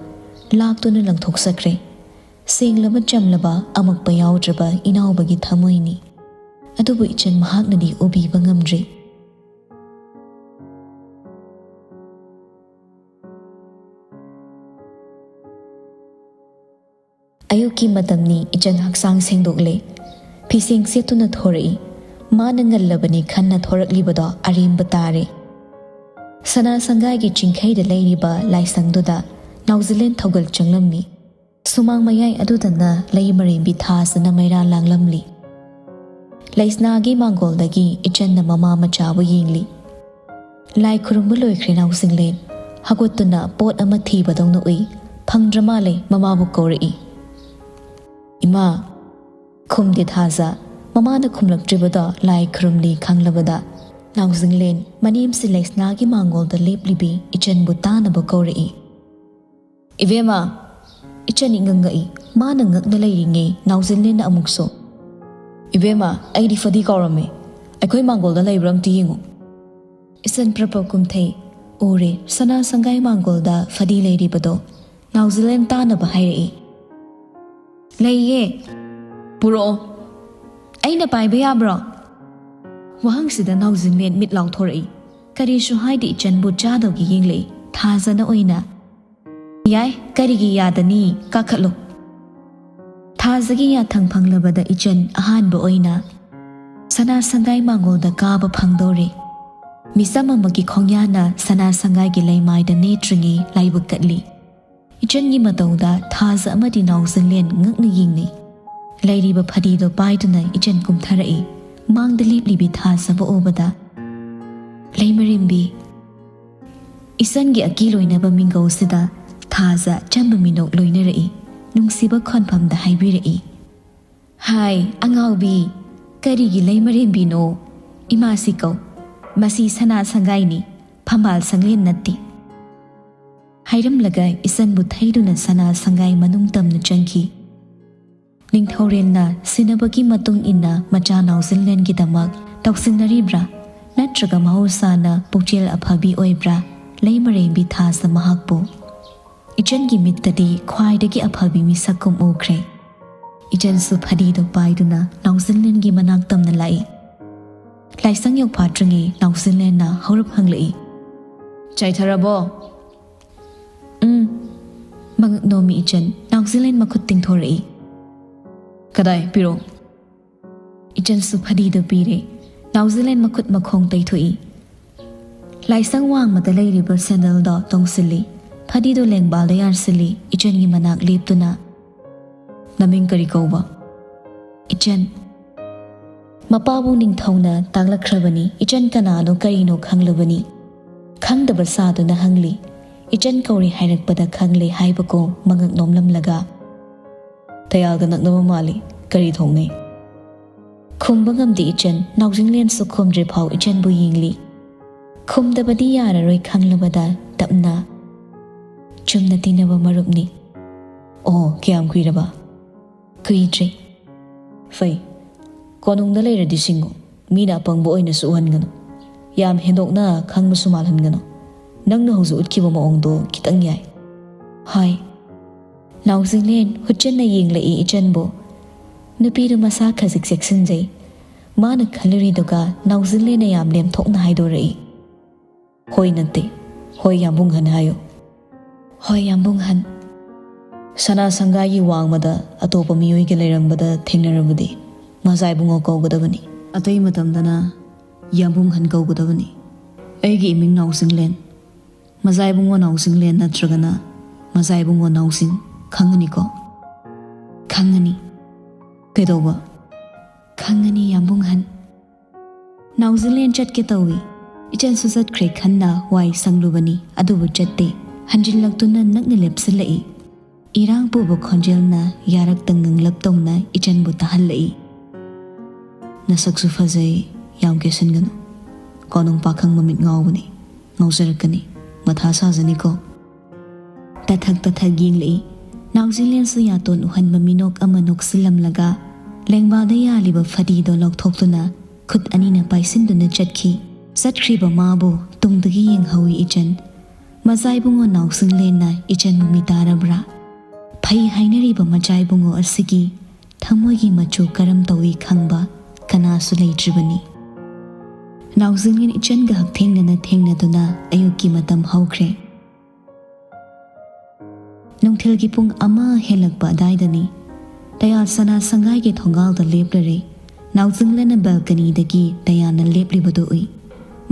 ꯂꯥꯛꯇꯨꯅ ꯂꯪꯊꯣꯛꯆꯈ꯭ꯔꯦ꯫ ꯁꯦꯡꯂꯕ ꯆꯝꯂꯕ ꯑꯃꯛꯄ ꯌꯥꯎꯗ꯭ꯔꯕ ꯏꯅꯥꯎꯕꯒꯤ ꯊꯃꯣꯏꯅꯤ꯫ ꯑꯗꯨꯕꯨ ꯏꯆꯟ ꯃꯍꯥꯛꯅꯗꯤ ꯎꯕꯤꯕ ꯉꯝꯗ꯭ꯔꯤ꯫ ꯑꯌꯨꯛꯀꯤ ꯃꯇꯝꯅꯤ, ꯏꯆꯟ ꯍꯛꯆꯥꯡ ꯁꯦꯡꯗꯣꯛꯂꯦ꯫ ꯐꯤꯁꯦꯡ ꯁꯦꯠꯇꯨꯅ ꯊꯣꯔꯛꯏ꯫ ꯃꯥꯅ ꯉꯜꯂꯕꯅꯤ ꯈꯟꯅ ꯊꯣꯔꯛꯂꯤꯕꯗꯣ ꯑꯔꯦꯝꯕ ꯇꯥꯔꯦ꯫ ꯁꯅꯥ ꯁꯪꯒꯥꯏꯒꯤ ꯆꯤꯡꯈꯩꯗ ꯂꯩꯔꯤꯕ ꯂꯥꯏꯁꯪꯗꯨꯗ ꯅꯥꯎꯖꯤꯂꯦꯟ ꯊꯧꯒꯜ ꯆꯪꯂꯝꯃꯤ꯫ ꯁꯨꯃꯥꯡ ꯃꯌꯥꯏ ꯑꯗꯨꯗꯅ ꯂꯩ ꯃꯔꯦꯝꯕꯤ ꯊꯥꯖꯅ ꯃꯩꯔꯥ ꯂꯥꯡꯂꯝꯂꯤ꯫ ꯂꯩꯁꯅꯥꯒꯤ ꯃꯥꯡꯒꯣꯜꯗꯒꯤ ꯏꯆꯟꯅ ꯃꯃꯥ ꯃꯆꯥꯕꯨ ꯌꯦꯡꯂꯤ꯫ ꯂꯥꯏ ꯈꯨꯔꯨꯝꯕ ꯂꯣꯏꯈ꯭ꯔꯦ ꯅꯥꯎꯖꯤꯡꯂꯦꯟ꯫ ꯍꯧꯒꯠꯇꯨꯅ ꯄꯣꯠ ꯑꯃ ꯊꯤꯕꯗꯧꯅ ꯎꯏ꯫ ꯐꯪꯗ꯭ꯔ ꯃꯥꯜꯂꯦ ꯃꯃꯥꯕꯨ ꯀꯧꯔꯛꯏ꯫ "ꯏꯃꯥ!" ꯈꯨꯝꯗꯦ ꯊꯥꯖ꯫ ꯃꯃꯥꯅ ꯈꯨꯝꯂꯛꯇ꯭ꯔꯤꯕꯗꯣ ꯂꯥꯏ ꯈꯨꯔꯨꯝꯂꯤ ꯈꯪꯂꯕꯗ ꯅꯥꯎꯖꯤꯡꯂꯦꯟ ꯃꯅꯦꯝꯁꯤ ꯂꯩꯁꯅꯥꯒꯤ ꯃꯥꯡꯒꯣꯜꯗ ꯂꯦꯞꯂꯤꯕꯤ ꯏꯆꯟꯕꯨ ꯇꯥꯅꯕ ꯀꯧꯔꯛꯏ꯫ "ꯏꯕꯦꯝꯃ!" ꯏꯆꯟ ꯏꯉꯛ ꯉꯛꯏ꯫ ꯃꯥꯅ ꯉꯛꯅ ꯂꯩꯔꯤꯉꯩ ꯅꯥꯎꯖꯤꯡꯂꯦꯟꯅ ꯑꯃꯨꯛꯁꯨ, "ꯏꯕꯦꯝꯃ, ꯑꯩꯗꯤ ꯐꯗꯤ ꯀꯥꯎꯔꯝꯃꯦ꯫ ꯑꯩꯈꯣꯏ ꯃꯥꯡꯒꯣꯜꯗ ꯂꯩꯕ꯭ꯔꯥ ꯑꯝꯇ ꯌꯦꯡꯉꯨ꯫" ꯏꯆꯟ ꯄ꯭ꯔꯞ ꯄ꯭ꯔꯞ ꯀꯨꯝꯊꯩ꯫ ꯎꯔꯦ, ꯁꯅꯥ ꯁꯪꯒꯥꯏ ꯃꯥꯡꯒꯣꯜꯗ ꯐꯗꯤ ꯂꯩꯔꯤꯕꯗꯣ꯫ ꯅꯥꯎꯖꯤꯡꯂꯦꯟ ꯇꯥꯅꯕ ꯍꯥꯏꯔꯛꯏ꯫ "ꯂꯩꯌꯦ꯫" "ꯄꯨꯔꯛꯑꯣ꯫" "ꯑꯩꯅ ꯄꯥꯏꯕ ꯌꯥꯕ꯭ꯔꯣ?" ꯋꯥꯍꯪꯁꯤꯗ ꯅꯥꯎꯖꯤꯡꯂꯦꯟ ꯃꯤꯠ ꯂꯥꯎꯊꯣꯔꯛꯏ꯫ ꯀꯔꯤꯁꯨ ꯍꯥꯏꯗꯦ, ꯏꯆꯟꯕꯨ ꯆꯥꯗꯧꯒꯤ ꯌꯦꯡꯂꯛꯏ꯫ ꯊꯥꯖꯅ ꯑꯣꯏꯅ, "ꯌꯥꯏ, ꯀꯔꯤꯒꯤ ꯌꯥꯗꯅꯤ? ꯀꯥꯈꯠꯂꯨ꯫" ꯊꯥꯖꯒꯤ ꯌꯥꯊꯪ ꯐꯪꯂꯕꯗ ꯏꯆꯟ ꯑꯍꯥꯟꯕ ꯑꯣꯏꯅ ꯁꯅꯥ ꯁꯪꯒꯥꯏ ꯃꯥꯡꯒꯣꯜꯗ ꯀꯥꯕ ꯐꯪꯗꯧꯔꯦ꯫ ꯃꯤꯆꯝ ꯑꯃꯒꯤ ꯈꯣꯡꯌꯥꯅ ꯁꯅꯥ ꯁꯪꯒꯥꯏꯒꯤ ꯂꯩꯃꯥꯏꯗ ꯅꯦꯠꯇ꯭ꯔꯤꯉꯩ ꯂꯥꯏꯕꯛ ꯀꯠꯂꯤ꯫ ꯏꯆꯟꯒꯤ ꯃꯇꯧꯗ ꯊꯥꯖ ꯑꯃꯗꯤ ꯅꯥꯎꯖꯤꯡꯂꯦꯟ ꯉꯛꯅ ꯌꯦꯡꯅꯩ꯫ ꯂꯩꯔꯤꯕ ꯐꯗꯤꯗꯣ ꯄꯥꯏꯗꯨꯅ ꯏꯆꯟ ꯀꯨꯝꯊꯔꯛꯏ꯫ ꯃꯥꯡꯗ ꯂꯦꯞꯂꯤꯕꯤ ꯊꯥꯖꯕ ꯎꯕꯗ, "ꯂꯩꯃꯔꯦꯝꯕꯤ!" ꯏꯆꯟꯒꯤ ꯑꯀꯤ ꯂꯣꯏꯅꯕ ꯃꯤꯡꯒꯧꯁꯤꯗ ꯊꯥꯖ ꯑꯆꯝꯕ ꯃꯤꯅꯣꯛ ꯂꯣꯏꯅꯔꯛꯏ꯫ ꯅꯨꯡꯁꯤꯕ ꯈꯣꯟꯐꯝꯗ ꯍꯥꯏꯕꯤꯔꯛꯏ, "ꯍꯥꯏ, ꯑꯉꯥꯎꯕꯤ, ꯀꯔꯤꯒꯤ ꯂꯩꯃꯔꯦꯝꯕꯤꯅꯣ? ꯏꯃꯥꯁꯤ ꯀꯧ꯫ ꯃꯁꯤ ꯁꯅꯥ ꯁꯪꯒꯥꯏꯅꯤ, ꯐꯝꯕꯥꯜ ꯁꯪꯂꯦꯟ ꯅꯠꯇꯦ꯫" ꯍꯥꯏꯔꯝꯂꯒ ꯏꯆꯟꯕꯨ ꯊꯩꯗꯨꯅ ꯁꯅꯥ ꯁꯪꯒꯥꯏ ꯃꯅꯨꯡ ꯇꯝꯅ ꯆꯪꯈꯤ꯫ ꯅꯤꯡꯊꯧꯔꯦꯜꯅ ꯁꯤꯟꯅꯕꯒꯤ ꯃꯇꯨꯡ ꯏꯟꯅ ꯃꯆꯥ ꯅꯥꯎꯖꯤꯡꯂꯦꯟꯒꯤꯗꯃꯛ ꯇꯧꯁꯤꯟꯅꯔꯤꯕ꯭ꯔꯥ, ꯅꯠꯇ꯭ꯔꯒ ꯃꯍꯧꯁꯥꯅ ꯄꯨꯛꯆꯦꯜ ꯑꯐꯕꯤ ꯑꯣꯏꯕ꯭ꯔꯥ ꯂꯩꯃꯔꯦꯝꯕꯤ ꯊꯥꯖ ꯃꯍꯥꯛꯄꯨ? ꯏꯆꯟꯒꯤ ꯃꯤꯠꯇꯗꯤ ꯈ꯭ꯋꯥꯏꯗꯒꯤ ꯑꯐꯕꯤ ꯃꯤꯁꯛꯀꯨꯝ ꯎꯈ꯭ꯔꯦ꯫ ꯏꯆꯟꯁꯨ ꯐꯗꯤꯗꯨ ꯄꯥꯏꯗꯨꯅ ꯅꯥꯎꯖꯤꯡꯂꯦꯟꯒꯤ ꯃꯅꯥꯛ ꯇꯝꯅ ꯂꯥꯛꯏ꯫ ꯂꯥꯏꯁꯪ ꯌꯧꯐꯥꯠꯇ꯭ꯔꯤꯉꯩ ꯅꯥꯎꯖꯤꯡꯂꯦꯟꯅ ꯍꯧꯔꯞ ꯍꯪꯂꯛꯏ, "ꯆꯥꯏꯊꯔꯕꯣ?" "ꯎꯝ꯫" ꯃꯉꯛ ꯅꯣꯝꯃꯤ ꯏꯆꯟ꯫ ꯅꯥꯎꯖꯤꯡꯂꯦꯟ ꯃꯈꯨꯠ ꯇꯤꯡꯊꯣꯔꯛꯏ꯫ "ꯀꯗꯥꯏ? ꯄꯤꯔꯛꯑꯣ꯫" ꯏꯆꯟꯁꯨ ꯐꯗꯤꯗꯨ ꯄꯤꯔꯦ꯫ ꯅꯥꯎꯖꯤꯡꯂꯦꯟ ꯃꯈꯨꯠ ꯃꯈꯣꯡ ꯇꯩꯊꯣꯛꯏ꯫ ꯂꯥꯏꯁꯪ ꯋꯥꯡꯃꯗ ꯂꯩꯔꯤꯕ ꯁꯦꯟꯗꯜꯗꯣ ꯇꯣꯡꯁꯤꯜꯂꯤ꯫ ꯐꯗꯤꯗꯨ ꯂꯦꯡꯕꯥꯜꯗ ꯌꯥꯟꯁꯤꯜꯂꯤ꯫ ꯏꯆꯟꯒꯤ ꯃꯅꯥꯛ ꯂꯦꯞꯇꯨꯅ, "ꯅꯃꯤꯡ ꯀꯔꯤ ꯀꯧꯕ?" "ꯏꯆꯟ꯫" ꯃꯄꯥꯕꯨ ꯅꯤꯡꯊꯧꯅ ꯇꯥꯛꯂꯛꯈ꯭ꯔꯕꯅꯤ꯫ ꯏꯆꯟ ꯀꯅꯥꯅꯣ ꯀꯔꯤꯅꯣ ꯈꯪꯂꯨꯕꯅꯤ꯫ ꯈꯪꯗꯕ ꯁꯥꯗꯨꯅ ꯍꯪꯂꯤ꯫ ꯏꯆꯟ ꯀꯧꯔꯤ ꯍꯥꯏꯔꯛꯄꯗ ꯈꯪꯂꯦ ꯍꯥꯏꯕꯀꯣ ꯃꯉꯛ ꯅꯣꯝꯂꯝꯂꯒ꯫ ꯇꯌꯥꯜꯒ ꯅꯛꯅꯕ ꯃꯥꯜꯂꯤ꯫ ꯀꯔꯤ ꯊꯣꯛꯅꯩ? ꯈꯨꯝꯕ ꯉꯝꯗꯦ ꯏꯆꯟ꯫ ꯅꯥꯎꯖꯤꯡꯂꯦꯟꯁꯨ ꯈꯨꯝꯗ꯭ꯔꯤ ꯐꯥꯎ ꯏꯆꯟꯕꯨ ꯌꯦꯡꯂꯤ꯫ ꯈꯨꯝꯗꯕꯗꯤ ꯌꯥꯔꯔꯣꯏ ꯈꯪꯂꯕꯗ ꯇꯞꯅ꯫ ꯆꯨꯝꯅ ꯇꯤꯟꯅꯕ ꯃꯔꯨꯞꯅꯤ꯫ ꯑꯣ, ꯀꯌꯥꯝ ꯀꯨꯏꯔꯕ? ꯀꯨꯏꯗ꯭ꯔꯤ꯫ ꯐꯩ꯫ ꯀꯣꯅꯨꯡꯗ ꯂꯩꯔꯗꯤ ꯁꯤꯡꯉꯨ꯫ ꯃꯤꯅ ꯑꯄꯪꯕ ꯑꯣꯏꯅꯁꯨ ꯎꯍꯟꯒꯅꯨ꯫ ꯌꯥꯝ ꯍꯦꯟꯗꯣꯛꯅ ꯈꯪꯕꯁꯨ ꯃꯥꯜꯍꯟꯒꯅꯨ꯫ ꯅꯪꯅ ꯍꯧꯖꯤꯛ ꯎꯠꯈꯤꯕ ꯃꯑꯣꯡꯗꯣ ꯈꯤꯇꯪ ꯌꯥꯏ꯫ ꯍꯣꯏ꯫ ꯅꯥꯎꯖꯤꯡꯂꯦꯟ ꯍꯨꯠꯆꯟꯅ ꯌꯦꯡꯂꯛꯏ ꯏꯆꯟꯕꯨ꯫ ꯅꯨꯄꯤꯗꯨ ꯃꯁꯥ ꯈꯖꯤꯛ ꯆꯦꯛꯁꯤꯟꯖꯩ꯫ ꯃꯥꯅ ꯈꯜꯂꯨꯔꯤꯗꯨꯒ ꯅꯥꯎꯖꯤꯡꯂꯦꯟꯅ ꯌꯥꯝ ꯂꯦꯝꯊꯣꯛꯅ ꯍꯥꯏꯗꯣꯔꯛꯏ꯫ ꯍꯣꯏ ꯅꯠꯇꯦ꯫ ꯍꯣꯏ ꯌꯥꯝꯕꯨꯡꯍꯟ ꯍꯥꯏꯌꯨ꯫ ꯍꯣꯏ ꯌꯥꯝꯕꯨꯡꯍꯟ꯫ ꯁꯅꯥ ꯁꯪꯒꯥꯏꯒꯤ ꯋꯥꯡꯃꯗ ꯑꯇꯣꯞꯄ ꯃꯤꯑꯣꯏꯒ ꯂꯩꯔꯝꯕꯗ ꯊꯦꯡꯅꯔꯕꯗꯤ ꯃꯖꯥ ꯏꯕꯨꯡꯉꯣ ꯀꯧꯒꯗꯕꯅꯤ꯫ ꯑꯇꯩ ꯃꯇꯝꯗꯅ ꯌꯥꯝꯕꯨꯡꯍꯟ ꯀꯧꯒꯗꯕꯅꯤ꯫ ꯑꯩꯒꯤ ꯏꯃꯤꯡ ꯅꯥꯎꯖꯤꯡꯂꯦꯟ꯫ ꯃꯖꯥ ꯏꯕꯨꯡꯉꯣ ꯅꯥꯎꯖꯤꯡꯂꯦꯟ ꯅꯠꯇ꯭ꯔꯒꯅ ꯃꯖꯥ ꯏꯕꯨꯡꯉꯣ ꯅꯥꯎꯖꯤꯡ ꯈꯪꯉꯅꯤꯀꯣ? ꯈꯪꯉꯅꯤ꯫ ꯀꯩꯗꯧꯕ? ꯈꯪꯉꯅꯤ ꯌꯥꯝꯕꯨꯡꯍꯟ꯫ ꯅꯥꯎꯖꯤꯡꯂꯦꯟ ꯆꯠꯀꯦ ꯇꯧꯏ꯫ ꯏꯆꯟꯁꯨ ꯆꯠꯈ꯭ꯔꯦ ꯈꯟꯅ ꯋꯥꯏ ꯁꯪꯂꯨꯕꯅꯤ, ꯑꯗꯨꯕꯨ ꯆꯠꯇꯦ꯫ ꯍꯟꯖꯤꯜꯂꯛꯇꯨꯅ ꯅꯛꯅ ꯂꯦꯞꯁꯤꯜꯂꯛꯏ꯫ ꯏꯔꯥꯡ ꯄꯨꯕ ꯈꯣꯟꯖꯦꯜꯅ ꯌꯥꯔꯛꯇ ꯉꯪꯂꯞ ꯇꯧꯅ ꯏꯆꯟꯕꯨ ꯇꯥꯍꯜꯂꯛꯏ꯫ ꯅꯁꯛꯁꯨ ꯐꯖꯩ, ꯌꯥꯝ ꯀꯦꯁꯤꯟꯒꯅꯨ꯫ ꯀꯣꯅꯨꯡ ꯄꯥꯈꯪ ꯃꯃꯤꯠ ꯉꯥꯎꯕꯅꯤ, ꯉꯥꯎꯖꯔꯛꯀꯅꯤ, ꯃꯊꯥ ꯁꯥꯖꯅꯤꯀꯣ꯫ ꯇꯊꯛ ꯇꯊꯛ ꯌꯦꯡꯂꯛꯏ꯫ ꯅꯥꯎꯖꯤꯡꯂꯦꯟꯁꯨ ꯌꯥꯇꯣꯟ ꯎꯍꯟꯕ ꯃꯤꯅꯣꯛ ꯑꯃ ꯅꯣꯛꯁꯤꯜꯂꯝꯂꯒ ꯂꯦꯡꯕꯥꯜꯗ ꯌꯥꯜꯂꯤꯕ ꯐꯗꯤꯗꯣ ꯂꯧꯊꯣꯛꯇꯨꯅ ꯈꯨꯠ ꯑꯅꯤꯅ ꯄꯥꯏꯁꯤꯟꯗꯨꯅ ꯆꯠꯈꯤ꯫ ꯆꯠꯈ꯭ꯔꯤꯕ ꯃꯥꯕꯨ ꯇꯨꯡꯗꯒꯤ ꯌꯦꯡꯍꯧꯏ ꯏꯆꯟ꯫ ꯃꯆꯥ ꯏꯕꯨꯡꯉꯣ ꯅꯥꯎꯖꯤꯡꯂꯦꯟꯅ ꯏꯆꯟꯕꯨ ꯃꯤꯇꯥꯔꯕ꯭ꯔꯥ? ꯐꯩ ꯍꯥꯏꯅꯔꯤꯕ ꯃꯆꯥ ꯏꯕꯨꯡꯉꯣ ꯑꯁꯤꯒꯤ ꯊꯃꯣꯏꯒꯤ ꯃꯆꯨ ꯀꯔꯝ ꯇꯧꯏ ꯈꯪꯕ ꯀꯅꯥꯁꯨ ꯂꯩꯇ꯭ꯔꯤꯕꯅꯤ꯫ ꯅꯥꯎꯖꯤꯡꯂꯦꯟ ꯏꯆꯟꯒ ꯍꯛꯊꯦꯡꯅꯅ ꯊꯦꯡꯅꯗꯨꯅ ꯑꯌꯨꯛꯀꯤ ꯃꯇꯝ ꯍꯧꯈ꯭ꯔꯦ꯫ ꯅꯨꯡꯊꯤꯜꯒꯤ ꯄꯨꯡ ꯑꯃ ꯍꯦꯜꯂꯛꯄ ꯑꯗꯥꯏꯗꯅꯤ꯫ ꯇꯌꯥꯜ ꯁꯅꯥ ꯁꯪꯒꯥꯏꯒꯤ ꯊꯣꯡꯒꯥꯜꯗ ꯂꯦꯞꯂꯔꯦ꯫ ꯅꯥꯎꯖꯤꯡꯂꯦꯟꯅ ꯕꯦꯜꯀꯅꯤꯗꯒꯤ ꯇꯌꯥꯜꯅ ꯂꯦꯞꯂꯤꯕꯗꯨ ꯎꯏ꯫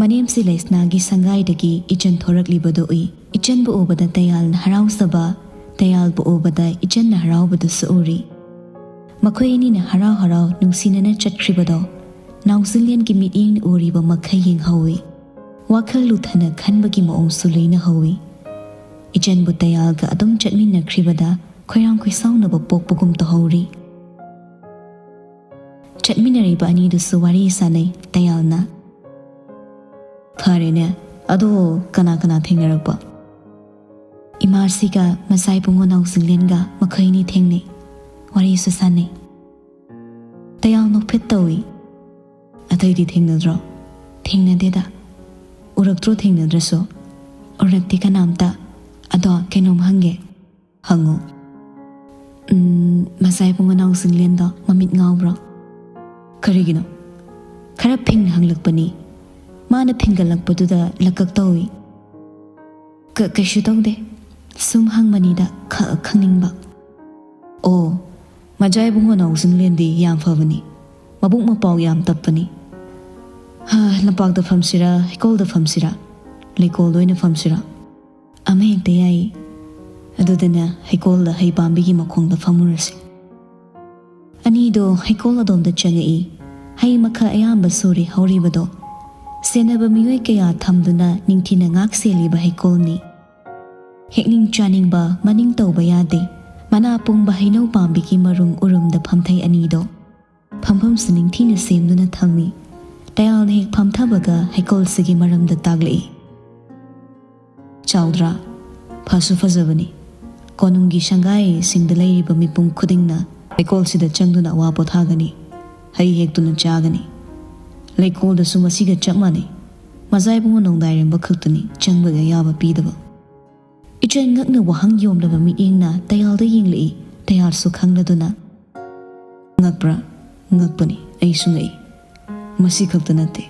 ꯃꯅꯦꯝꯁꯤ ꯂꯩꯁꯅꯥꯒꯤ ꯁꯪꯒꯥꯏꯗꯒꯤ ꯏꯆꯟ ꯊꯣꯔꯛꯂꯤꯕꯗꯨ ꯎꯏ꯫ ꯏꯆꯟꯕꯨ ꯎꯕꯗ ꯇꯌꯥꯜꯅ ꯍꯔꯥꯎꯖꯕ, ꯇꯌꯥꯜꯕꯨ ꯎꯕꯗ ꯏꯆꯟꯅ ꯍꯔꯥꯎꯕꯗꯨꯁꯨ ꯎꯔꯤ꯫ ꯃꯈꯣꯏ ꯑꯅꯤꯅ ꯍꯔꯥꯎ ꯍꯔꯥꯎ ꯅꯨꯡꯁꯤꯅꯅ ꯆꯠꯈ꯭ꯔꯤꯕꯗꯣ ꯅꯥꯎꯆꯤꯡꯂꯦꯟꯒꯤ ꯃꯤꯠꯌꯦꯡꯅ ꯎꯔꯤꯕ ꯃꯈꯩ ꯌꯦꯡꯍꯧꯏ꯫ ꯋꯥꯈꯜ ꯂꯨꯊꯅ ꯈꯟꯕꯒꯤ ꯃꯑꯣꯡꯁꯨ ꯂꯣꯏꯅꯍꯧꯏ꯫ ꯏꯆꯟꯕꯨ ꯇꯌꯥꯜꯒ ꯑꯗꯨꯝ ꯆꯠꯃꯤꯟꯅꯈ꯭ꯔꯤꯕꯗ ꯈꯣꯏꯔꯥꯡ ꯈꯣꯏꯁꯥꯎꯅꯕ ꯄꯣꯛꯄꯒꯨꯝ ꯇꯧꯍꯧꯔꯤ꯫ ꯆꯠꯃꯤꯟꯅꯔꯤꯕ ꯑꯅꯤꯗꯨꯁꯨ ꯋꯥꯔꯤ ꯁꯥꯅꯩ꯫ ꯇꯌꯥꯜꯅ, "ꯐꯔꯦꯅꯦ, ꯑꯗꯣ ꯀꯅꯥ ꯀꯅꯥ ꯊꯦꯡꯅꯔꯛꯄ?" "ꯏꯃꯥꯁꯤꯒ ꯃꯆꯥ ꯏꯕꯨꯡꯉꯣ ꯅꯥꯎꯆꯤꯡꯂꯦꯟꯒ ꯃꯈꯣꯏ ꯑꯅꯤ ꯊꯦꯡꯅꯩ, ꯋꯥꯔꯤꯁꯨ ꯁꯥꯅꯩ꯫" ꯇꯌꯥꯜ ꯅꯣꯛꯐꯦꯠ ꯇꯧꯏ꯫ "ꯑꯇꯩꯗꯤ ꯊꯦꯡꯅꯗ꯭ꯔꯣ?" "ꯊꯦꯡꯅꯗꯦꯗ꯫ ꯎꯔꯛꯇ꯭ꯔꯣ ꯊꯦꯡꯅꯗ꯭ꯔꯁꯨ?" "ꯎꯔꯛꯇꯦ ꯀꯅꯥꯝꯇ꯫ ꯑꯗꯣ ꯀꯩꯅꯣꯝ ꯍꯪꯒꯦ꯫" "ꯍꯪꯉꯣ꯫" "ꯎꯝ, ꯃꯆꯥ ꯏꯕꯨꯡꯉꯣ ꯅꯥꯎꯆꯤꯡꯂꯦꯟꯗꯣ ꯃꯃꯤꯠ ꯉꯥꯎꯕ꯭ꯔꯣ?" "ꯀꯔꯤꯒꯤꯅꯣ?" "ꯈꯔ ꯐꯤꯡꯅ ꯍꯪꯂꯛꯄꯅꯤ꯫ ꯃꯥꯅ ꯐꯤꯡꯒꯠꯂꯛꯄꯗꯨꯗ ꯂꯀꯛ ꯇꯧꯏ꯫" "ꯀ-, ꯀꯩꯁꯨ ꯇꯧꯗꯦ꯫ ꯁꯨꯝ ꯍꯪꯕꯅꯤꯗ, ꯈ-, ꯈꯪꯅꯤꯡꯕ꯫" "ꯑꯣ, ꯃꯆꯥ ꯏꯕꯨꯡꯉꯣ ꯅꯥꯎꯆꯤꯡꯂꯦꯟꯗꯤ ꯌꯥꯝ ꯐꯕꯅꯤ꯫ ꯃꯕꯨꯛ ꯃꯄꯥꯎ ꯌꯥꯝ ꯇꯞꯄꯅꯤ꯫ ꯍꯥ, ꯂꯝꯄꯥꯛꯇ ꯐꯝꯁꯤꯔꯥ, ꯍꯩꯀꯣꯜꯗ ꯐꯝꯁꯤꯔꯥ? ꯂꯩꯀꯣꯜꯗ ꯑꯣꯏꯅ ꯐꯝꯁꯤꯔꯥ?" "ꯑꯃ ꯍꯦꯛꯇ ꯌꯥꯏ꯫" ꯑꯗꯨꯗꯅ ꯍꯩꯀꯣꯜꯗ ꯍꯩ ꯄꯥꯝꯕꯤꯒꯤ ꯃꯈꯣꯡꯗ ꯐꯝꯃꯨꯔꯁꯤ꯫ ꯑꯅꯤꯗꯣ ꯍꯩꯀꯣꯜ ꯑꯗꯣꯝꯗ ꯆꯪꯉꯛꯏ꯫ ꯍꯩ ꯃꯈꯜ ꯑꯌꯥꯝꯕ ꯁꯨꯔꯦ ꯍꯧꯔꯤꯕꯗꯣ꯫ ꯁꯦꯟꯅꯕ ꯃꯤꯑꯣꯏ ꯀꯌꯥ ꯊꯝꯗꯨꯅ ꯅꯤꯡꯊꯤꯅ ꯉꯥꯛ ꯁꯦꯜꯂꯤꯕ ꯍꯩꯀꯣꯜꯅꯤ꯫ ꯍꯦꯛꯅꯤꯡ ꯆꯥꯅꯤꯡꯕ ꯃꯅꯤꯡ ꯇꯧꯕ ꯌꯥꯗꯦ꯫ ꯃꯅꯥ ꯄꯨꯡꯕ ꯍꯩꯅꯧ ꯄꯥꯝꯕꯤꯒꯤ ꯃꯔꯨꯝ ꯎꯔꯨꯝꯗ ꯐꯝꯊꯩ ꯑꯅꯤꯗꯣ꯫ ꯐꯝꯐꯝꯁꯨ ꯅꯤꯡꯊꯤꯅ ꯁꯦꯝꯗꯨꯅ ꯊꯝꯃꯤ꯫ ꯇꯌꯥꯜꯅ ꯍꯦꯛ ꯐꯝꯊꯕꯒ ꯍꯩꯀꯣꯜꯁꯤꯒꯤ ꯃꯔꯝꯗ ꯇꯥꯛꯂꯛꯏ꯫ "ꯆꯥꯎꯗ꯭ꯔꯥ? ꯐꯁꯨ ꯐꯖꯕꯅꯤ꯫ ꯀꯣꯅꯨꯡꯒꯤ ꯁꯪꯒꯥꯏꯁꯤꯡꯗ ꯂꯩꯔꯤꯕ ꯃꯤꯄꯨꯝ ꯈꯨꯗꯤꯡꯅ ꯍꯩꯀꯣꯜꯁꯤꯗ ꯆꯪꯗꯨꯅ ꯑꯋꯥ ꯄꯣꯊꯥꯒꯅꯤ, ꯍꯩ ꯍꯦꯛꯇꯨꯅ ꯆꯥꯒꯅꯤ꯫ ꯂꯩꯀꯣꯜꯗꯁꯨ ꯃꯁꯤꯒ ꯆꯞ ꯃꯥꯟꯅꯩ꯫ ꯃꯆꯥ ꯏꯕꯨꯡꯉꯣ ꯅꯣꯡꯗꯥꯏꯔꯦꯝꯕ ꯈꯛꯇꯅꯤ ꯆꯪꯕꯒꯤ ꯑꯌꯥꯕ ꯄꯤꯗꯕ꯫" ꯏꯆꯟ ꯉꯛꯅ ꯋꯥꯍꯪ ꯌꯣꯝꯂꯕ ꯃꯤꯠꯌꯦꯡꯅ ꯇꯌꯥꯜꯗ ꯌꯦꯡꯂꯛꯏ꯫ ꯇꯌꯥꯜꯁꯨ ꯈꯪꯂꯗꯨꯅ, "ꯉꯛꯄ꯭ꯔꯥ?" "ꯉꯛꯄꯅꯤ, ꯑꯩꯁꯨ ꯉꯛꯏ꯫ ꯃꯁꯤ ꯈꯛꯇ ꯅꯠꯇꯦ,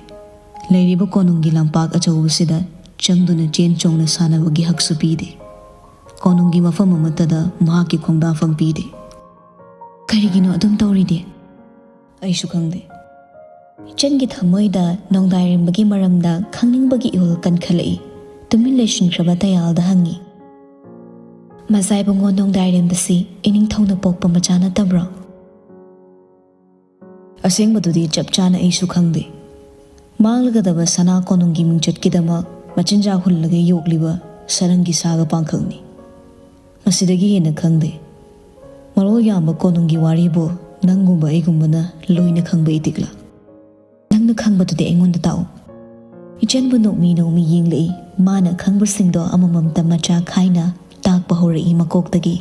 ꯂꯩꯔꯤꯕ ꯀꯣꯅꯨꯡꯒꯤ ꯂꯝꯄꯥꯛ ꯑꯆꯧꯕꯁꯤꯗ ꯆꯪꯗꯨꯅ ꯆꯦꯟ ꯆꯣꯡꯅ ꯁꯥꯟꯅꯕꯒꯤ ꯍꯛꯁꯨ ꯄꯤꯗꯦ꯫ ꯀꯣꯅꯨꯡꯒꯤ ꯃꯐꯝ ꯑꯃꯠꯇꯗ ꯃꯍꯥꯛꯀꯤ ꯈꯣꯡꯗꯥꯐꯝ ꯄꯤꯗꯦ꯫ ꯀꯔꯤꯒꯤꯅꯣ ꯑꯗꯨꯝ ꯇꯧꯔꯤꯗꯤ?" "ꯑꯩꯁꯨ ꯈꯪꯗꯦ꯫" ꯏꯆꯟꯒꯤ ꯊꯃꯣꯏꯗ ꯅꯣꯡꯗꯥꯏꯔꯦꯝꯕꯒꯤ ꯃꯔꯝꯗ ꯈꯪꯅꯤꯡꯕꯒꯤ ꯏꯍꯨꯜ ꯀꯟꯈꯠꯂꯛꯏ꯫ ꯇꯨꯃꯤꯟ ꯂꯩꯁꯤꯟꯈ꯭ꯔꯕ ꯇꯌꯥꯜꯗ ꯍꯪꯉꯤ, "ꯃꯆꯥ ꯏꯕꯨꯡꯉꯣ ꯅꯣꯡꯗꯥꯏꯔꯦꯝꯕꯁꯤ ꯏꯅꯤꯡꯊꯧꯅ ꯄꯣꯛꯄ ꯃꯆꯥ ꯅꯠꯇꯕ꯭ꯔꯣ?" ꯑꯁꯦꯡꯕꯗꯨꯗꯤ ꯆꯞ ꯆꯥꯅ ꯑꯩꯁꯨ ꯈꯪꯗꯦ꯫ ꯃꯥꯡꯂꯒꯗꯕ ꯁꯅꯥ ꯀꯣꯅꯨꯡꯒꯤ ꯃꯤꯡꯆꯠꯀꯤꯗꯃꯛ ꯃꯆꯤꯟꯖꯥꯛ ꯍꯨꯜꯂꯒ ꯌꯣꯛꯂꯤꯕ ꯁꯔꯪꯒꯤ ꯁꯥꯒ ꯄꯥꯡꯈꯛꯅꯤ꯫ ꯃꯁꯤꯗꯒꯤ ꯍꯦꯟꯅ ꯈꯪꯗꯦ꯫ ꯃꯔꯣꯜ ꯌꯥꯝꯕ ꯀꯣꯅꯨꯡꯒꯤ ꯋꯥꯔꯤꯕꯨ ꯅꯪꯒꯨꯝꯕ ꯑꯩꯒꯨꯝꯕꯅ ꯂꯣꯏꯅ ꯈꯪꯕ ꯏꯇꯤꯛꯂ? ꯅꯪꯅ ꯈꯪꯕꯗꯨꯗꯤ ꯑꯩꯉꯣꯟꯗ ꯇꯥꯛꯎ꯫ ꯏꯆꯟꯕꯨ ꯅꯣꯛꯃꯤ ꯅꯣꯛꯃꯤ ꯌꯦꯡꯂꯛꯏ꯫ ꯃꯥꯅ ꯈꯪꯕꯁꯤꯡꯗꯣ ꯑꯃꯃꯝꯇ ꯃꯆꯥ ꯈꯥꯏꯅ ꯇꯥꯛꯄ ꯍꯧꯔꯛꯏ ꯃꯀꯣꯛꯇꯒꯤ꯫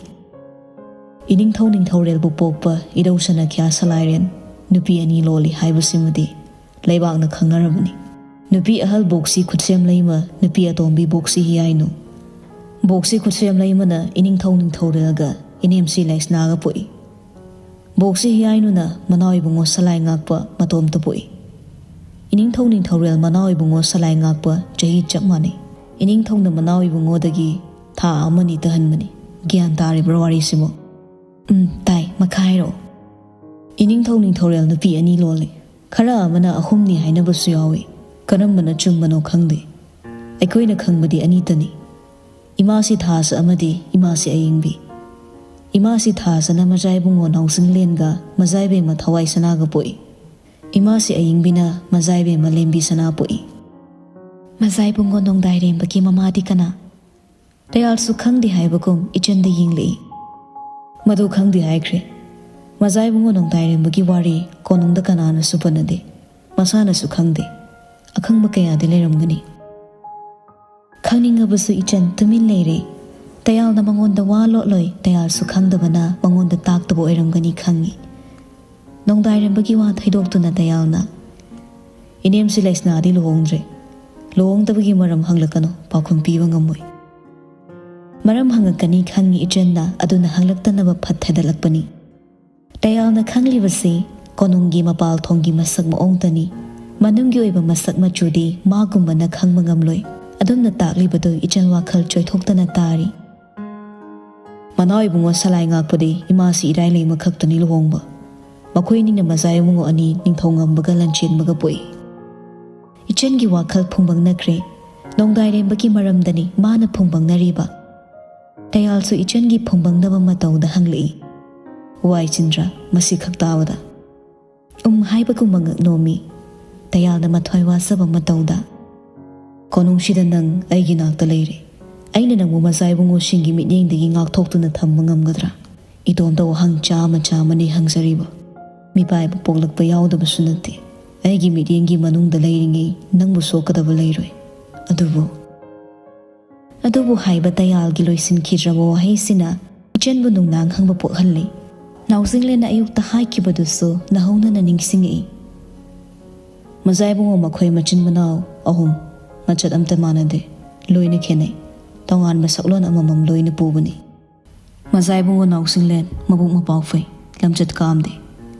ꯏꯅꯤꯡꯊꯧ ꯅꯤꯡꯊꯧꯔꯦꯜꯕꯨ ꯄꯣꯛꯄ ꯏꯙꯧ ꯁꯅꯥꯈ꯭ꯌꯥ ꯁꯂꯥꯏꯔꯦꯟ ꯅꯨꯄꯤ ꯑꯅꯤ ꯂꯣꯜꯂꯤ ꯍꯥꯏꯕꯁꯤꯃꯗꯤ ꯂꯩꯕꯥꯛꯅ ꯈꯪꯅꯔꯕꯅꯤ꯫ ꯅꯨꯄꯤ ꯑꯍꯜ ꯕꯣꯛꯁꯤ ꯈꯨꯠꯁꯦꯝ ꯂꯩꯃ, ꯅꯨꯄꯤ ꯑꯇꯣꯝꯕꯤ ꯕꯣꯛꯁꯤ ꯍꯤꯌꯥꯏꯅꯨ꯫ ꯕꯣꯛꯁꯤ ꯈꯨꯠꯁꯦꯝ ꯂꯩꯃꯅ ꯏꯅꯤꯡꯊꯧ ꯅꯤꯡꯊꯧꯔꯦꯜꯒ ꯏꯅꯦꯝꯁꯤ ꯂꯩꯁꯅꯥꯒ ꯄꯣꯛꯏ꯫ ꯕꯣꯛꯁꯤ ꯍꯤꯌꯥꯏꯅꯨꯅ ꯃꯅꯥꯎ ꯏꯕꯨꯡꯉꯣ ꯁꯂꯥꯏ ꯉꯥꯛꯄ ꯃꯇꯣꯝꯇ ꯄꯣꯛꯏ꯫ ꯏꯅꯤꯡꯊꯧ ꯅꯤꯡꯊꯧꯔꯦꯜ ꯃꯅꯥꯎ ꯏꯕꯨꯡꯉꯣ ꯁꯂꯥꯏ ꯉꯥꯛꯄ ꯆꯍꯤ ꯆꯞ ꯃꯥꯟꯅꯩ꯫ ꯏꯅꯤꯡꯊꯧꯅ ꯃꯅꯥꯎ ꯏꯕꯨꯡꯉꯣꯗꯒꯤ ꯊꯥ ꯑꯃꯅꯤ ꯇꯍꯟꯕꯅꯤ꯫ ꯒ꯭ꯌꯥꯟ ꯇꯥꯔꯤꯕ꯭ꯔꯣ ꯋꯥꯔꯤꯁꯤꯕꯨ? ꯎꯝ, ꯇꯥꯏ꯫ ꯃꯈꯥ ꯍꯥꯏꯔꯛꯑꯣ꯫ ꯏꯅꯤꯡꯊꯧ ꯅꯤꯡꯊꯧꯔꯦꯜ ꯅꯨꯄꯤ ꯑꯅꯤ ꯂꯣꯜꯂꯤ꯫ ꯈꯔ ꯑꯃꯅ ꯑꯍꯨꯝꯅꯤ ꯍꯥꯏꯅꯕꯁꯨ ꯌꯥꯎꯏ꯫ ꯀꯔꯝꯕꯅ ꯆꯨꯝꯕꯅꯣ ꯈꯪꯗꯦ꯫ ꯑꯩꯈꯣꯏꯅ ꯈꯪꯕꯗꯤ ꯑꯅꯤꯇꯅꯤ꯫ ꯏꯃꯥꯁꯤ ꯊꯥꯁ ꯑꯃꯗꯤ ꯏꯃꯥꯁꯤ ꯑꯌꯤꯡꯕꯤ꯫ ꯏꯃꯥꯁꯤ ꯊꯥꯁꯅ ꯃꯖꯥꯏꯕꯨꯡꯉꯣ ꯅꯥꯎꯁꯤꯡꯂꯦꯟꯒ ꯃꯖꯥꯏꯕꯦꯝꯃ ꯊꯋꯥꯏ ꯁꯅꯥꯒ ꯄꯣꯛꯏ꯫ ꯏꯃꯥꯁꯤ ꯑꯌꯤꯡꯕꯤꯅ ꯃꯖꯥꯏꯕꯦꯝꯃ ꯂꯦꯝꯕꯤ ꯁꯅꯥ ꯄꯣꯛꯏ꯫ ꯃꯖꯥꯏꯕꯨꯡꯉꯣ ꯅꯣꯡꯗꯥꯏꯔꯦꯝꯕꯒꯤ ꯃꯃꯥꯗꯤ ꯀꯅꯥ? ꯇꯌꯥꯜꯁꯨ ꯈꯪꯗꯦ ꯍꯥꯏꯕꯒꯨꯝ ꯏꯆꯟꯗ ꯌꯦꯡꯂꯛꯏ꯫ ꯃꯗꯨ ꯈꯪꯗꯦ ꯍꯥꯏꯈ꯭ꯔꯦ꯫ ꯃꯖꯥꯏꯕꯨꯡꯉꯣ ꯅꯣꯡꯗꯥꯏꯔꯦꯝꯕꯒꯤ ꯋꯥꯔꯤ ꯀꯣꯅꯨꯡꯗ ꯀꯅꯥꯅꯁꯨ ꯄꯟꯅꯗꯦ꯫ ꯃꯁꯥꯅꯁꯨ ꯈꯪꯗꯦ꯫ ꯑꯈꯪꯕ ꯀꯌꯥꯗꯤ ꯂꯩꯔꯝꯒꯅꯤ꯫ ꯈꯪꯅꯤꯡꯉꯕꯁꯨ ꯏꯆꯟ ꯇꯨꯃꯤꯟ ꯂꯩꯔꯦ꯫ ꯇꯌꯥꯜꯅ ꯃꯉꯣꯟꯗ ꯋꯥ ꯂꯣꯠꯂꯣꯏ, ꯇꯌꯥꯜꯁꯨ ꯈꯪꯗꯕꯅ ꯃꯉꯣꯟꯗ ꯇꯥꯛꯇꯕ ꯑꯣꯏꯔꯝꯒꯅꯤ ꯈꯪꯉꯤ꯫ ꯅꯣꯡꯗꯥꯏꯔꯦꯝꯕꯒꯤ ꯋꯥ ꯊꯩꯗꯣꯛꯇꯨꯅ ꯇꯌꯥꯜꯅ, "ꯏꯅꯦꯝꯁꯤ ꯂꯩꯁꯅꯥꯗꯤ ꯂꯨꯍꯣꯡꯗ꯭ꯔꯦ꯫ ꯂꯨꯍꯣꯡꯗꯕꯒꯤ ꯃꯔꯝ ꯍꯪꯂꯛꯀꯅꯨ, ꯄꯥꯎꯈꯨꯝ ꯄꯤꯕ ꯉꯝꯃꯣꯏ"꯫ ꯃꯔꯝ ꯍꯪꯉꯛꯀꯅꯤ ꯈꯪꯉꯤ ꯏꯆꯟꯅ, ꯑꯗꯨꯅ ꯍꯪꯂꯛꯇꯅꯕ ꯐꯠ ꯊꯗꯠꯂꯛꯄꯅꯤ꯫ ꯇꯌꯥꯜꯅ ꯈꯪꯂꯤꯕꯁꯤ ꯀꯣꯅꯨꯡꯒꯤ ꯃꯄꯥꯜ ꯊꯣꯡꯒꯤ ꯃꯁꯛ ꯃꯑꯣꯡꯇꯅꯤ꯫ ꯃꯅꯨꯡꯒꯤ ꯑꯣꯏꯕ ꯃꯁꯛ ꯃꯆꯨꯗꯤ ꯃꯥꯒꯨꯝꯕꯅ ꯈꯪꯕ ꯉꯝꯂꯣꯏ꯫ ꯑꯗꯨꯝꯅ ꯇꯥꯛꯂꯤꯕꯗꯨ ꯏꯆꯟ ꯋꯥꯈꯜ ꯆꯣꯏꯊꯣꯛꯇꯅ ꯇꯥꯔꯤ꯫ ꯃꯅꯥꯎ ꯏꯕꯨꯡꯉꯣ ꯁꯂꯥꯏ ꯉꯥꯛꯄꯗꯤ ꯏꯃꯥꯁꯤ ꯏꯔꯥꯏ ꯂꯩꯃ ꯈꯛꯇꯅꯤ ꯂꯨꯍꯣꯡꯕ꯫ ꯃꯈꯣꯏ ꯑꯅꯤꯅ ꯃꯆꯥ ꯏꯕꯨꯡꯉꯣ ꯑꯅꯤ ꯅꯤꯡꯊꯧꯉꯝꯕꯒ ꯂꯟꯆꯦꯟꯕꯒ ꯄꯣꯛꯏ꯫ ꯏꯆꯟꯒꯤ ꯋꯥꯈꯜ ꯐꯨꯝꯕꯪꯅꯈ꯭ꯔꯦ꯫ ꯅꯣꯡꯗꯥꯏꯔꯦꯝꯕꯒꯤ ꯃꯔꯝꯗꯅꯤ ꯃꯥꯅ ꯐꯨꯝꯕꯪꯅꯔꯤꯕ꯫ ꯇꯌꯥꯜꯁꯨ ꯏꯆꯟꯒꯤ ꯐꯨꯝꯕꯪꯅꯕ ꯃꯇꯧꯗ ꯍꯪꯂꯛꯏ꯫ ꯋꯥꯏ ꯆꯤꯟꯗ꯭ꯔ, ꯃꯁꯤ ꯈꯛ ꯇꯥꯕꯗ꯫ ꯎꯝ ꯍꯥꯏꯕꯒꯨꯝꯕ ꯉꯛ ꯅꯣꯝꯃꯤ꯫ ꯇꯌꯥꯜꯅ ꯃꯊ꯭ꯋꯥꯏ ꯋꯥꯖꯕ ꯃꯇꯧꯗ, "ꯀꯣꯅꯨꯡꯁꯤꯗ ꯅꯪ ꯑꯩꯒꯤ ꯅꯥꯛꯇ ꯂꯩꯔꯤ꯫ ꯑꯩꯅ ꯅꯪꯕꯨ ꯃꯖꯥ ꯏꯕꯨꯡꯉꯣꯁꯤꯡꯒꯤ ꯃꯤꯠꯌꯦꯡꯗꯒꯤ ꯉꯥꯛꯊꯣꯛꯇꯨꯅ ꯊꯝꯕ ꯉꯝꯒꯗ꯭ꯔꯥ? ꯏꯇꯣꯝꯇ ꯋꯥꯍꯪ ꯆꯥꯝꯃ ꯆꯥꯝꯃꯅꯤ ꯍꯪꯖꯔꯤꯕ꯫ ꯃꯤꯄꯥꯏꯕ ꯄꯣꯛꯂꯛꯄ ꯌꯥꯎꯗꯕꯁꯨ ꯅꯠꯇꯦ꯫ ꯑꯩꯒꯤ ꯃꯤꯠꯌꯦꯡꯒꯤ ꯃꯅꯨꯡꯗ ꯂꯩꯔꯤꯉꯩ ꯅꯪꯕꯨ ꯁꯣꯛꯀꯗꯕ ꯂꯩꯔꯣꯏ꯫ ꯑꯗꯨꯕꯨ" ꯑꯗꯨꯕꯨ ꯍꯥꯏꯕ ꯇꯌꯥꯜꯒꯤ ꯂꯣꯏꯁꯤꯟꯈꯤꯗ꯭ꯔꯕ ꯋꯥꯍꯩꯁꯤꯅ ꯏꯆꯟꯕꯨ ꯅꯨꯡꯅꯥꯡ ꯍꯪꯕ ꯄꯣꯛꯍꯜꯂꯤ꯫ ꯅꯥꯎꯁꯤꯡꯂꯦꯟꯅ ꯑꯌꯨꯛꯇ ꯍꯥꯏꯈꯤꯕꯗꯨꯁꯨ ꯅꯧꯍꯧꯅꯅ ꯅꯤꯡꯁꯤꯡꯉꯛꯏ꯫ ꯃꯖꯥ ꯏꯕꯨꯡꯉꯣ ꯃꯈꯣꯏ ꯃꯆꯤꯟ ꯃꯅꯥꯎ ꯑꯍꯨꯝ ꯃꯆꯠ ꯑꯝꯇ ꯃꯥꯟꯅꯗꯦ꯫ ꯂꯣꯏꯅ ꯈꯦꯠꯅꯩ꯫ ꯇꯣꯉꯥꯟꯕ ꯁꯛꯂꯣꯟ ꯑꯃꯃꯝ ꯂꯣꯏꯅ ꯄꯨꯕꯅꯤ꯫ ꯃꯖꯥ ꯏꯕꯨꯡꯉꯣ ꯅꯥꯎꯁꯤꯡꯂꯦꯟ ꯃꯕꯨꯛ ꯃꯄꯥꯎ ꯐꯩ, ꯂꯝꯆꯠ ꯀꯥꯝꯗꯦ꯫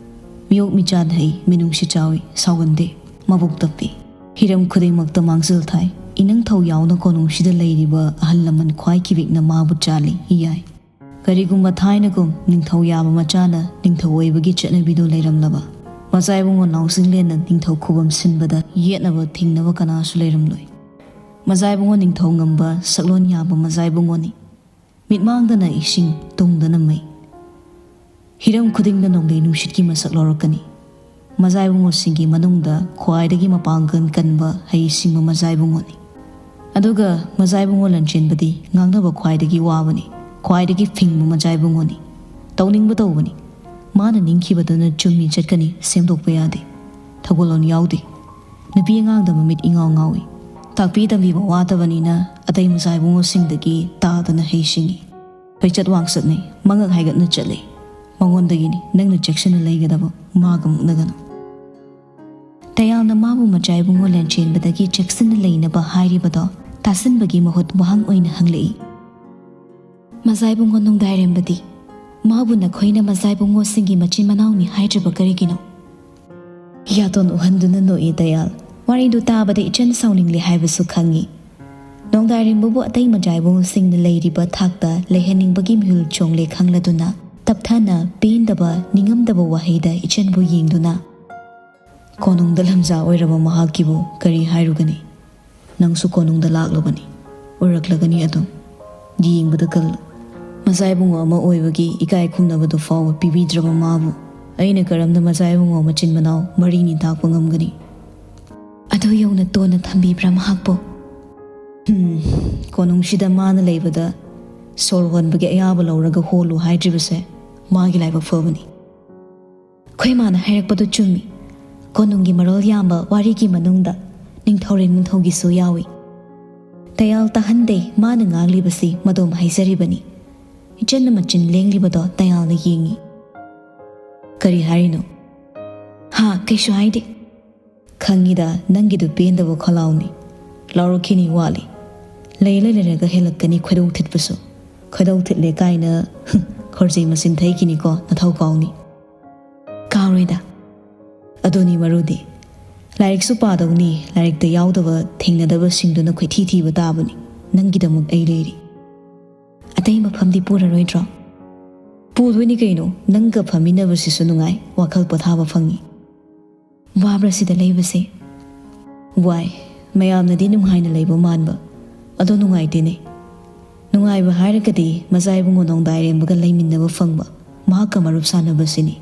ꯃꯤꯑꯣꯛ ꯃꯤꯆꯥꯟ ꯍꯩ, ꯃꯤꯅꯨꯡꯁꯤ ꯆꯥꯎꯏ, ꯁꯥꯎꯒꯟꯗꯦ, ꯃꯕꯨꯛ ꯇꯞꯄꯤ꯫ ꯍꯤꯔꯝ ꯈꯨꯗꯤꯡꯃꯛꯇ ꯃꯥꯡꯖꯤꯜ ꯊꯥꯏ꯫ ꯏꯅꯪꯊꯧ ꯌꯥꯎꯅ ꯀꯣꯅꯨꯡꯁꯤꯗ ꯂꯩꯔꯤꯕ ꯑꯍꯜ ꯂꯃꯟ ꯈ꯭ꯋꯥꯏ ꯀꯤꯕꯤꯛꯅ ꯃꯥꯕꯨ ꯆꯥꯜꯂꯤ, ꯌꯥꯏ꯫ ꯀꯔꯤꯒꯨꯝꯕ ꯊꯥꯏꯅꯒꯨꯝ ꯅꯤꯡꯊꯧ ꯌꯥꯕ ꯃꯆꯥꯅ ꯅꯤꯡꯊꯧ ꯑꯣꯏꯕꯒꯤ ꯆꯠꯅꯕꯤꯗꯨ ꯂꯩꯔꯝꯂꯕ, ꯃꯖꯥ ꯏꯕꯨꯡꯉꯣ ꯅꯥꯎꯁꯤꯡꯂꯦꯟꯅ ꯅꯤꯡꯊꯧ ꯈꯨꯕꯝ ꯁꯤꯟꯕꯗ ꯌꯦꯠꯅꯕ ꯊꯤꯡꯅꯕ ꯀꯅꯥꯁꯨ ꯂꯩꯔꯝꯂꯣꯏ꯫ ꯃꯖꯥ ꯏꯕꯨꯡꯉꯣ ꯅꯤꯡꯊꯧ ꯉꯝꯕ ꯁꯛꯂꯣꯟ ꯌꯥꯕ ꯃꯖꯥ ꯏꯕꯨꯡꯉꯣꯅꯤ꯫ ꯃꯤꯠꯃꯥꯡꯗꯅ ꯏꯁꯤꯡ, ꯇꯨꯡꯗꯅ ꯃꯩ꯫ ꯍꯤꯔꯝ ꯈꯨꯗꯤꯡꯗ ꯅꯣꯡꯂꯩ ꯅꯨꯡꯁꯤꯠꯀꯤ ꯃꯁꯛ ꯂꯧꯔꯛꯀꯅꯤ꯫ ꯃꯖꯥ ꯏꯕꯨꯡꯉꯣꯁꯤꯡꯒꯤ ꯃꯅꯨꯡꯗ ꯈ꯭ꯋꯥꯏꯗꯒꯤ ꯃꯄꯥꯡꯒꯜ ꯀꯟꯕ ꯍꯩꯁꯤꯡꯕ ꯃꯖꯥ ꯏꯕꯨꯡꯉꯣꯅꯤ꯫ ꯑꯗꯨꯒ ꯃꯖꯥ ꯏꯕꯨꯡꯉꯣ ꯂꯟꯆꯦꯟꯕꯗꯤ ꯉꯥꯡꯅꯕ ꯈ꯭ꯋꯥꯏꯗꯒꯤ ꯋꯥꯕꯅꯤ, ꯈ꯭ꯋꯥꯏꯗꯒꯤ ꯐꯤꯡꯕ ꯃꯖꯥ ꯏꯕꯨꯡꯉꯣꯅꯤ꯫ ꯇꯧꯅꯤꯡꯕ ꯇꯧꯕꯅꯤ꯫ ꯃꯥꯅ ꯅꯤꯡꯈꯤꯕꯗꯨꯅ ꯆꯨꯝꯃꯤ ꯆꯠꯀꯅꯤ, ꯁꯦꯝꯗꯣꯛꯄ ꯌꯥꯗꯦ꯫ ꯊꯧꯒꯜꯂꯣꯟ ꯌꯥꯎꯗꯦ꯫ ꯅꯨꯄꯤ ꯑꯉꯥꯡꯗ ꯃꯃꯤꯠ ꯏꯉꯥꯎ ꯉꯥꯎꯏ꯫ ꯇꯥꯛꯄꯤ ꯇꯝꯕꯤꯕ ꯋꯥꯠꯇꯕꯅꯤꯅ ꯑꯇꯩ ꯃꯆꯥ ꯏꯕꯨꯡꯉꯣꯁꯤꯡꯗꯒꯤ ꯇꯥꯗꯅ ꯍꯩꯁꯤꯡꯏ꯫ ꯈꯣꯏꯆꯠ ꯋꯥꯡꯆꯠꯅꯤ, ꯃꯉꯛ ꯍꯥꯏꯒꯠꯅ ꯆꯠꯂꯤ꯫ ꯃꯉꯣꯟꯗꯒꯤꯅꯤ ꯅꯪꯅ ꯆꯦꯛꯁꯤꯟꯅ ꯂꯩꯒꯗꯕ, ꯃꯥꯒ ꯃꯨꯛꯅꯒꯅꯨ꯫ ꯇꯌꯥꯜꯅ ꯃꯥꯕꯨ ꯃꯆꯥ ꯏꯕꯨꯡꯉꯣ ꯂꯟꯆꯦꯟꯕꯗꯒꯤ ꯆꯦꯛꯁꯤꯟꯅ ꯂꯩꯅꯕ ꯍꯥꯏꯔꯤꯕꯗꯣ ꯇꯥꯁꯤꯟꯕꯒꯤ ꯃꯍꯨꯠ ꯋꯥꯍꯪ ꯑꯣꯏꯅ ꯍꯪꯂꯛꯏ꯫ ꯃꯖꯥ ꯏꯕꯨꯡꯉꯣ ꯅꯣꯡꯗꯥꯏꯔꯦꯝꯕꯗꯤ? ꯃꯥꯕꯨ ꯅꯈꯣꯏꯅ ꯃꯖꯥ ꯏꯕꯨꯡꯉꯣꯁꯤꯡꯒꯤ ꯃꯆꯤꯟ ꯃꯅꯥꯎꯅꯤ ꯍꯥꯏꯗ꯭ꯔꯤꯕ ꯀꯔꯤꯒꯤꯅꯣ? ꯌꯥꯇꯣꯟ ꯎꯍꯟꯗꯨꯅ ꯅꯣꯛꯏ ꯇꯌꯥꯜ꯫ ꯋꯥꯔꯤꯗꯨ ꯇꯥꯕꯗ ꯏꯆꯟ ꯁꯥꯎꯅꯤꯡꯂꯦ ꯍꯥꯏꯕꯁꯨ ꯈꯪꯏ꯫ ꯅꯣꯡꯗꯥꯏꯔꯦꯝꯕꯕꯨ ꯑꯇꯩ ꯃꯖꯥ ꯏꯕꯨꯡꯉꯣꯁꯤꯡꯅ ꯂꯩꯔꯤꯕ ꯊꯥꯛꯇ ꯂꯩꯍꯟꯅꯤꯡꯕꯒꯤ ꯃꯤꯍꯨꯜ ꯆꯣꯡꯂꯦ ꯈꯪꯂꯗꯨꯅ, ꯇꯞꯊꯅ, ꯄꯦꯟꯗꯕ, ꯅꯤꯡꯉꯝꯗꯕ ꯋꯥꯍꯩꯗ ꯏꯆꯟꯕꯨ ꯌꯦꯡꯗꯨꯅ, "ꯀꯣꯅꯨꯡꯗ ꯂꯝꯖꯥ ꯑꯣꯏꯔꯕ ꯃꯍꯥꯛꯀꯤꯕꯨ ꯀꯔꯤ ꯍꯥꯏꯔꯨꯒꯅꯤ? ꯅꯪꯁꯨ ꯀꯣꯅꯨꯡꯗ ꯂꯥꯛꯂꯨꯕꯅꯤ, ꯎꯔꯛꯂꯒꯅꯤ ꯑꯗꯨꯝ꯫ ꯌꯦꯡꯕꯗ ꯀꯜꯂꯨ꯫ ꯃꯖꯥ ꯏꯕꯨꯡꯉꯣ ꯑꯃ ꯑꯣꯏꯕꯒꯤ ꯏꯀꯥꯏ ꯈꯨꯝꯅꯕꯗꯨ ꯐꯥꯎꯕ ꯄꯤꯕꯤꯗ꯭ꯔꯕ ꯃꯥꯕꯨ ꯑꯩꯅ ꯀꯔꯝꯅ ꯃꯆꯥ ꯏꯕꯨꯡꯉꯣ ꯃꯆꯤꯟ ꯃꯅꯥꯎ ꯃꯔꯤꯅꯤ ꯇꯥꯛꯄ ꯉꯝꯒꯅꯤ? ꯑꯗꯨ ꯌꯧꯅ ꯇꯣꯟꯅ ꯊꯝꯕꯤꯕ꯭ꯔꯥ ꯃꯍꯥꯛꯄꯨ? ꯎꯝ, ꯀꯣꯅꯨꯡꯁꯤꯗ ꯃꯥꯅ ꯂꯩꯕꯗ ꯁꯣꯔ ꯍꯣꯟꯕꯒꯤ ꯑꯌꯥꯕ ꯂꯧꯔꯒ ꯍꯣꯜꯂꯨ ꯍꯥꯏꯗ꯭ꯔꯤꯕꯁꯦ ꯃꯥꯒꯤ ꯂꯥꯏꯕꯛ ꯐꯕꯅꯤ꯫ ꯑꯩꯈꯣꯏ ꯃꯥꯅ ꯍꯥꯏꯔꯛꯄꯗꯨ ꯆꯨꯝꯃꯤ꯫ ꯀꯣꯅꯨꯡꯒꯤ ꯃꯔꯣꯜ ꯌꯥꯝꯕ ꯋꯥꯔꯤꯒꯤ ꯃꯅꯨꯡꯗ ꯅꯤꯡꯊꯧꯔꯦꯜ ꯅꯤꯡꯊꯧꯒꯤꯁꯨ ꯌꯥꯎꯏ꯫ ꯇꯌꯥꯜ ꯇꯥꯍꯟꯗꯦ, ꯃꯥꯅ ꯉꯥꯡꯂꯤꯕꯁꯤ ꯃꯗꯣꯝ ꯍꯥꯏꯖꯔꯤꯕꯅꯤ꯫ ꯏꯆꯟꯅ ꯃꯆꯤꯟ ꯂꯦꯡꯂꯤꯕꯗꯣ ꯇꯌꯥꯜꯅ ꯌꯦꯡꯏ꯫ "ꯀꯔꯤ ꯍꯥꯏꯔꯤꯅꯣ?" "ꯍꯥ, ꯀꯩꯁꯨ ꯍꯥꯏꯗꯦ꯫ ꯈꯪꯉꯤꯗ, ꯅꯪꯒꯤꯗꯨ ꯄꯦꯟꯗꯕ ꯈꯣꯜꯂꯥꯎꯅꯤ꯫ ꯂꯥꯎꯔꯛꯈꯤꯅꯤ, ꯋꯥꯠꯂꯤ꯫ ꯂꯩꯔ ꯂꯩꯔꯒ ꯍꯦꯜꯂꯛꯀꯅꯤ ꯈꯣꯏꯗꯧ ꯊꯤꯠꯄꯁꯨ꯫ ꯈꯣꯏꯗꯧ ꯊꯤꯠꯂꯦ ꯀꯥꯏꯅ ꯈꯣꯔꯖꯤ ꯃꯆꯤꯟ ꯊꯩꯈꯤꯅꯤꯀꯣ, ꯅꯊꯧ ꯀꯥꯎꯅꯤ꯫" "ꯀꯥꯎꯔꯣꯏꯗ꯫ ꯑꯗꯨꯅꯤ ꯃꯔꯨꯗꯤ꯫ ꯂꯥꯏꯔꯤꯛꯁꯨ ꯄꯥꯗꯧꯅꯤ, ꯂꯥꯏꯔꯤꯛꯇ ꯌꯥꯎꯗꯕ ꯊꯦꯡꯅꯗꯕꯁꯤꯡꯗꯨꯅ ꯈꯣꯏꯊꯤ ꯊꯤꯕ ꯇꯥꯕꯅꯤ꯫ ꯅꯪꯒꯤꯗꯃꯛ ꯑꯩ ꯂꯩꯔꯤ꯫" "ꯑꯇꯩ ꯃꯐꯝꯗꯤ ꯄꯨꯔꯔꯣꯏꯗ꯭ꯔꯣ?" "ꯄꯨꯗꯣꯏꯅꯤ ꯀꯩꯅꯣ, ꯅꯪꯒ ꯐꯝꯃꯤꯟꯅꯕꯁꯤꯁꯨ ꯅꯨꯡꯉꯥꯏ, ꯋꯥꯈꯜ ꯄꯣꯊꯥꯕ ꯐꯪꯉꯤ꯫" "ꯋꯥꯕ꯭ꯔꯥ ꯁꯤꯗ ꯂꯩꯕꯁꯦ?" "ꯋꯥꯏ꯫ ꯃꯌꯥꯝꯅꯗꯤ ꯅꯨꯡꯉꯥꯏꯅ ꯂꯩꯕ ꯃꯥꯟꯕ, ꯑꯗꯣ ꯅꯨꯡꯉꯥꯏꯇꯦꯅꯦ꯫ ꯅꯨꯡꯉꯥꯏꯕ ꯍꯥꯏꯔꯒꯗꯤ ꯃꯆꯥ ꯏꯕꯨꯡꯉꯣ ꯅꯣꯡꯗꯥꯏꯔꯦꯝꯕꯒ ꯂꯩꯃꯤꯟꯅꯕ ꯐꯪꯕ, ꯃꯍꯥꯛꯀ ꯃꯔꯨꯞ ꯁꯥꯟꯅꯕꯁꯤꯅꯤ꯫"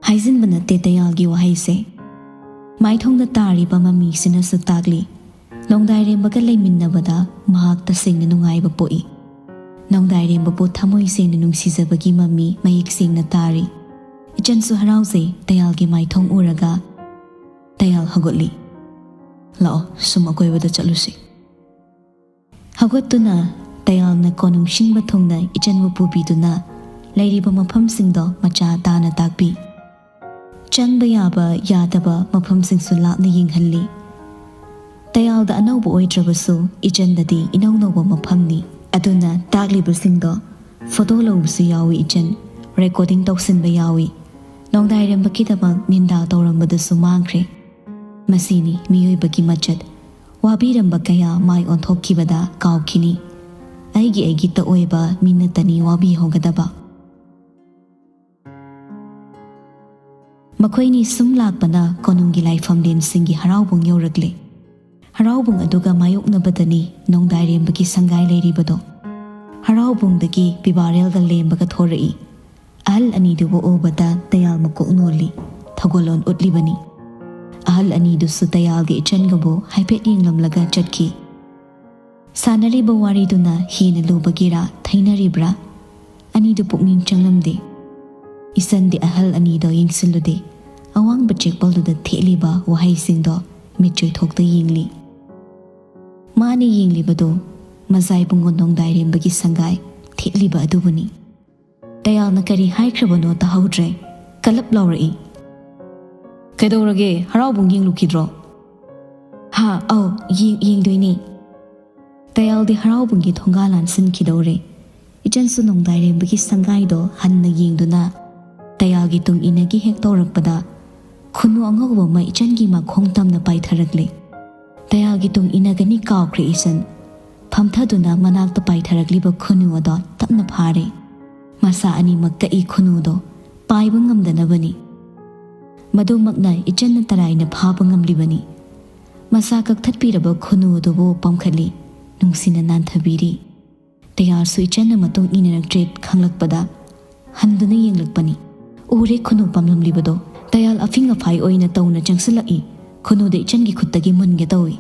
ꯍꯥꯏꯖꯤꯟꯕ ꯅꯠꯇꯦ ꯇꯌꯥꯜꯒꯤ ꯋꯥꯍꯩꯁꯦ꯫ ꯃꯥꯏꯊꯣꯡꯗ ꯇꯥꯔꯤꯕ ꯃꯃꯤꯁꯤꯅꯁꯨ ꯇꯥꯛꯂꯤ, ꯅꯣꯡꯗꯥꯏꯔꯦꯝꯕꯒ ꯂꯩꯃꯤꯟꯅꯕꯗ ꯃꯍꯥꯛ ꯇꯁꯦꯡꯅ ꯅꯨꯡꯉꯥꯏꯕ ꯄꯣꯛꯏ꯫ ꯅꯣꯡꯗꯥꯏꯔꯦꯝꯕꯕꯨ ꯊꯃꯣꯏ ꯁꯦꯡꯅ ꯅꯨꯡꯁꯤꯖꯕꯒꯤ ꯃꯃꯤ ꯃꯌꯦꯛ ꯁꯦꯡꯅ ꯇꯥꯔꯤ꯫ ꯏꯆꯟꯁꯨ ꯍꯔꯥꯎꯖꯩ ꯇꯌꯥꯜꯒꯤ ꯃꯥꯏꯊꯣꯡ ꯎꯔꯒ꯫ ꯇꯌꯥꯜ ꯍꯧꯒꯠꯂꯤ꯫ "ꯂꯥꯛꯑꯣ, ꯁꯨꯝ ꯑꯀꯣꯏꯕꯗ ꯆꯠꯂꯨꯁꯤ꯫" ꯍꯧꯒꯠꯇꯨꯅ ꯇꯌꯥꯜꯅ ꯀꯣꯅꯨꯡ ꯁꯤꯡꯕ ꯊꯨꯡꯅ ꯏꯆꯟꯕꯨ ꯄꯨꯕꯤꯗꯨꯅ ꯂꯩꯔꯤꯕ ꯃꯐꯝꯁꯤꯡꯗꯣ ꯃꯆꯥ ꯇꯥꯅ ꯇꯥꯛꯄꯤ꯫ ꯆꯪꯕ ꯌꯥꯕ ꯌꯥꯗꯕ ꯃꯐꯝꯁꯤꯡꯁꯨ ꯂꯥꯞꯅ ꯌꯦꯡꯍꯜꯂꯤ꯫ ꯇꯌꯥꯜꯗ ꯑꯅꯧꯕ ꯑꯣꯏꯗ꯭ꯔꯕꯁꯨ ꯏꯆꯟꯗꯗꯤ ꯏꯅꯧ ꯅꯧꯕ ꯃꯐꯝꯅꯤ꯫ ꯑꯗꯨꯅ ꯇꯥꯛꯂꯤꯕꯁꯤꯡꯗꯣ ꯐꯣꯇꯣ ꯂꯧꯕꯁꯨ ꯌꯥꯎꯏ ꯏꯆꯟ, ꯔꯦꯀꯣꯔꯗꯤꯡ ꯇꯧꯁꯤꯟꯕ ꯌꯥꯎꯏ꯫ ꯅꯣꯡꯗꯥꯏꯔꯦꯝꯕꯒꯤꯗꯃꯛ ꯅꯤꯟꯗꯥ ꯇꯧꯔꯝꯕꯗꯨꯁꯨ ꯃꯥꯡꯈ꯭ꯔꯦ꯫ ꯃꯁꯤꯅꯤ ꯃꯤꯑꯣꯏꯕꯒꯤ ꯃꯆꯠ꯫ ꯋꯥꯕꯤꯔꯝꯕ ꯀꯌꯥ ꯃꯥꯏ ꯑꯣꯟꯊꯣꯛꯈꯤꯕꯗ ꯀꯥꯎꯈꯤꯅꯤ꯫ ꯑꯩꯒꯤ ꯑꯩꯒꯤꯇ ꯑꯣꯏꯕ ꯃꯤꯅꯇꯅꯤ ꯋꯥꯕꯤꯍꯧꯒꯗꯕ꯫ ꯃꯈꯣꯏꯅꯤ ꯁꯨꯝ ꯂꯥꯛꯄꯅ ꯀꯣꯅꯨꯡꯒꯤ ꯂꯥꯏꯐꯝꯂꯦꯟꯁꯤꯡꯒꯤ ꯍꯔꯥꯎꯕꯨꯡ ꯌꯧꯔꯛꯂꯦ꯫ ꯍꯔꯥꯎꯕꯨꯡ ꯑꯗꯨꯒ ꯃꯥꯌꯣꯛꯅꯕꯗꯅꯤ ꯅꯣꯡꯗꯥꯏꯔꯦꯝꯕꯒꯤ ꯁꯪꯒꯥꯏ ꯂꯩꯔꯤꯕꯗꯣ꯫ ꯍꯔꯥꯎꯕꯨꯡꯗꯒꯤ ꯄꯤꯕꯥꯔꯦꯜꯒ ꯂꯦꯝꯕꯒ ꯊꯣꯔꯛꯏ꯫ ꯑꯍꯜ ꯑꯅꯤꯗꯨꯕꯨ ꯎꯕꯗ ꯇꯌꯥꯜ ꯃꯀꯣꯛ ꯅꯣꯜꯂꯤ, ꯊꯧꯒꯜꯂꯣꯟ ꯎꯠꯂꯤꯕꯅꯤ꯫ ꯑꯍꯜ ꯑꯅꯤꯗꯨꯁꯨ ꯇꯌꯥꯜꯒ ꯏꯆꯟꯒꯕꯨ ꯍꯥꯏꯐꯦꯠ ꯌꯦꯡꯂꯝꯂꯒ ꯆꯠꯈꯤ꯫ ꯁꯥꯟꯅꯔꯤꯕ ꯋꯥꯔꯤꯗꯨꯅ ꯍꯦꯟꯅ ꯂꯨꯕꯒꯤꯔꯥ ꯊꯩꯅꯔꯤꯕ꯭ꯔꯥ? ꯑꯅꯤꯗꯨ ꯄꯨꯛꯅꯤꯡ ꯆꯪꯂꯝꯗꯦ꯫ ꯏꯆꯟꯗꯤ ꯑꯍꯜ ꯑꯅꯤꯗꯣ ꯌꯦꯡꯁꯤꯜꯂꯨꯗꯦ꯫ ꯑꯋꯥꯡꯕ ꯆꯦꯛꯄꯜꯗꯨꯗ ꯊꯦꯠꯂꯤꯕ ꯋꯥꯍꯩꯁꯤꯡꯗꯣ ꯃꯤꯠ ꯆꯣꯏꯊꯣꯛꯇ ꯌꯦꯡꯂꯤ꯫ ꯃꯥꯅ ꯌꯦꯡꯂꯤꯕꯗꯣ ꯃꯖꯥꯏ ꯕꯨꯡꯉꯣ ꯅꯣꯡꯗꯥꯏꯔꯦꯝꯕꯒꯤ ꯁꯪꯒꯥꯏ ꯊꯦꯠꯂꯤꯕ ꯑꯗꯨꯕꯨꯅꯤ꯫ ꯇꯌꯥꯜꯅ ꯀꯔꯤ ꯍꯥꯏꯈ꯭ꯔꯕꯅꯣ ꯇꯥꯍꯧꯗ꯭ꯔꯦ꯫ ꯀꯂꯞ ꯂꯥꯎꯔꯛꯏ꯫ "ꯀꯩꯗꯧꯔꯒꯦ? ꯍꯔꯥꯎꯕꯨꯡ ꯌꯦꯡꯂꯨꯈꯤꯗ꯭ꯔꯣ?" "ꯍꯥ, ꯑꯧ, ꯌꯦꯡ-, ꯌꯦꯡꯗꯣꯏꯅꯦ꯫" ꯇꯌꯥꯜꯗꯤ ꯍꯔꯥꯎꯕꯨꯡꯒꯤ ꯊꯣꯡꯒꯥꯜ ꯂꯥꯟꯁꯤꯟꯈꯤꯗꯧꯔꯦ꯫ ꯏꯆꯟꯁꯨ ꯅꯣꯡꯗꯥꯏꯔꯦꯝꯕꯒꯤ ꯁꯪꯒꯥꯏꯗꯣ ꯍꯟꯅ ꯌꯦꯡꯗꯨꯅ ꯇꯌꯥꯜꯒꯤ ꯇꯨꯡ ꯏꯟꯅꯒꯤ ꯍꯦꯛ ꯇꯧꯔꯛꯄꯗ, ꯈꯨꯅꯨ ꯑꯉꯧꯕ ꯑꯃ ꯏꯆꯟꯒꯤ ꯃꯈꯣꯡ ꯇꯝꯅ ꯄꯥꯏꯊꯔꯛꯂꯦ꯫ ꯇꯌꯥꯜꯒꯤ ꯇꯨꯡ ꯏꯟꯅꯒꯅꯤ ꯀꯥꯎꯈ꯭ꯔꯦ ꯏꯆꯟ꯫ ꯐꯝꯊꯗꯨꯅ ꯃꯅꯥꯛꯇ ꯄꯥꯏꯊꯔꯛꯂꯤꯕ ꯈꯨꯅꯨ ꯑꯗꯣ ꯇꯞꯅ ꯐꯥꯔꯦ꯫ ꯃꯁꯥ ꯑꯅꯤꯃꯛ ꯀꯛꯏ ꯈꯨꯅꯨꯗꯣ, ꯄꯥꯏꯕ ꯉꯝꯗꯅꯕꯅꯤ꯫ ꯃꯗꯨꯃꯛꯅ ꯏꯆꯟꯅ ꯇꯔꯥꯏꯅ ꯐꯥꯕ ꯉꯝꯂꯤꯕꯅꯤ꯫ ꯃꯁꯥ ꯀꯛꯊꯠꯄꯤꯔꯕ ꯈꯨꯅꯨ ꯑꯗꯨꯕꯨ ꯄꯝꯈꯠꯂꯤ, ꯅꯨꯡꯁꯤꯅ ꯅꯥꯟꯊꯕꯤꯔꯤ꯫ ꯇꯌꯥꯜꯁꯨ ꯏꯆꯟꯅ ꯃꯇꯨꯡ ꯏꯟꯅꯔꯛꯇ꯭ꯔꯦ ꯈꯪꯂꯛꯄꯗ ꯍꯟꯗꯨꯅ ꯌꯦꯡꯂꯛꯄꯅꯤ꯫ ꯎꯔꯦ ꯈꯨꯅꯨ ꯄꯝꯂꯝꯂꯤꯕꯗꯣ꯫ ꯇꯌꯥꯜ ꯑꯐꯤꯡ ꯑꯐꯥꯏ ꯑꯣꯏꯅ ꯇꯧꯅ ꯆꯪꯁꯤꯜꯂꯛꯏ꯫ ꯈꯨꯅꯨꯗ ꯏꯆꯟꯒꯤ ꯈꯨꯠꯇꯒꯤ ꯃꯨꯟꯒꯦ ꯇꯧꯏ꯫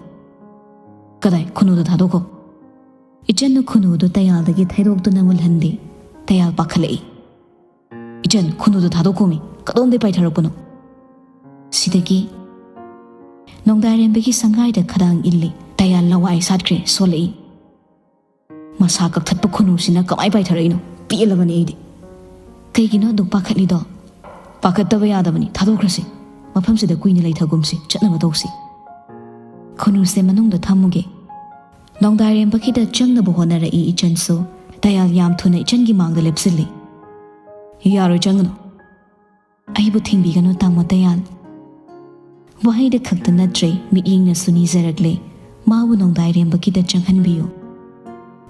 "ꯀꯗꯥꯏ? ꯈꯨꯅꯨꯗꯣ ꯊꯥꯗꯣꯛꯈꯣ꯫" ꯏꯆꯟꯅ ꯈꯨꯅꯨꯗꯣ ꯇꯌꯥꯜꯗꯒꯤ ꯊꯩꯗꯣꯛꯇꯨꯅ ꯃꯨꯜꯍꯟꯗꯦ꯫ ꯇꯌꯥꯜ ꯄꯥꯈꯠꯂꯛꯏ꯫ "ꯏꯆꯟ, ꯈꯨꯅꯨꯗꯣ ꯊꯥꯗꯣꯛꯈꯣꯃꯤ꯫ ꯀꯗꯣꯝꯗꯩ ꯄꯥꯏꯊꯔꯛꯄꯅꯣ?" ꯁꯤꯗꯒꯤ ꯅꯣꯡꯗꯥꯏꯔꯦꯝꯕꯒꯤ ꯁꯪꯒꯥꯏꯗ ꯈꯗꯥꯡ ꯏꯜꯂꯤ꯫ ꯇꯌꯥꯜ ꯂꯋꯥꯏ ꯁꯥꯠꯈ꯭ꯔꯦ, ꯁꯣꯜꯂꯛꯏ꯫ "ꯃꯁꯥ ꯀꯛꯊꯠꯄ ꯈꯨꯅꯨꯁꯤꯅ ꯀꯃꯥꯏ ꯄꯥꯏꯊꯔꯛꯏꯅꯣ? ꯄꯦꯜꯂꯕꯅꯤ ꯑꯩꯗꯤ꯫" "ꯀꯩꯒꯤꯅꯣ ꯑꯗꯨꯛ ꯄꯥꯈꯠꯂꯤꯗꯣ?" "ꯄꯥꯈꯠꯇꯕ ꯌꯥꯗꯕꯅꯤ, ꯊꯥꯗꯣꯛꯈ꯭ꯔꯁꯤ꯫ ꯃꯐꯝꯁꯤꯗ ꯀꯨꯏꯅ ꯂꯩꯊꯒꯨꯝꯁꯤ, ꯆꯠꯅꯕ ꯇꯧꯁꯤ꯫" ꯈꯨꯅꯨꯁꯦ ꯃꯅꯨꯡꯗ ꯊꯝꯃꯨꯒꯦ꯫ ꯅꯣꯡꯗꯥꯏꯔꯦꯝꯕꯒꯤꯗ ꯆꯪꯅꯕ ꯍꯣꯠꯅꯔꯛꯏ ꯏꯆꯟꯁꯨ꯫ ꯇꯌꯥꯜ ꯌꯥꯝ ꯊꯨꯅ ꯏꯆꯟꯒꯤ ꯃꯥꯡꯗ ꯂꯦꯞꯁꯤꯜꯂꯤ꯫ "ꯌꯥꯔꯣꯏ, ꯆꯪꯒꯅꯨ꯫" "ꯑꯩꯕꯨ ꯊꯤꯡꯕꯤꯒꯅꯨ ꯇꯥꯃꯣ ꯇꯌꯥꯜ꯫" ꯋꯥꯍꯩꯗ ꯈꯛꯇ ꯅꯠꯇ꯭ꯔꯦ, ꯃꯤꯠꯌꯦꯡꯅꯁꯨ ꯅꯤꯖꯔꯛꯂꯦ, "ꯃꯥꯕꯨ ꯅꯣꯡꯗꯥꯏꯔꯦꯝꯕꯒꯤꯗ ꯆꯪꯍꯟꯕꯤꯌꯨ꯫"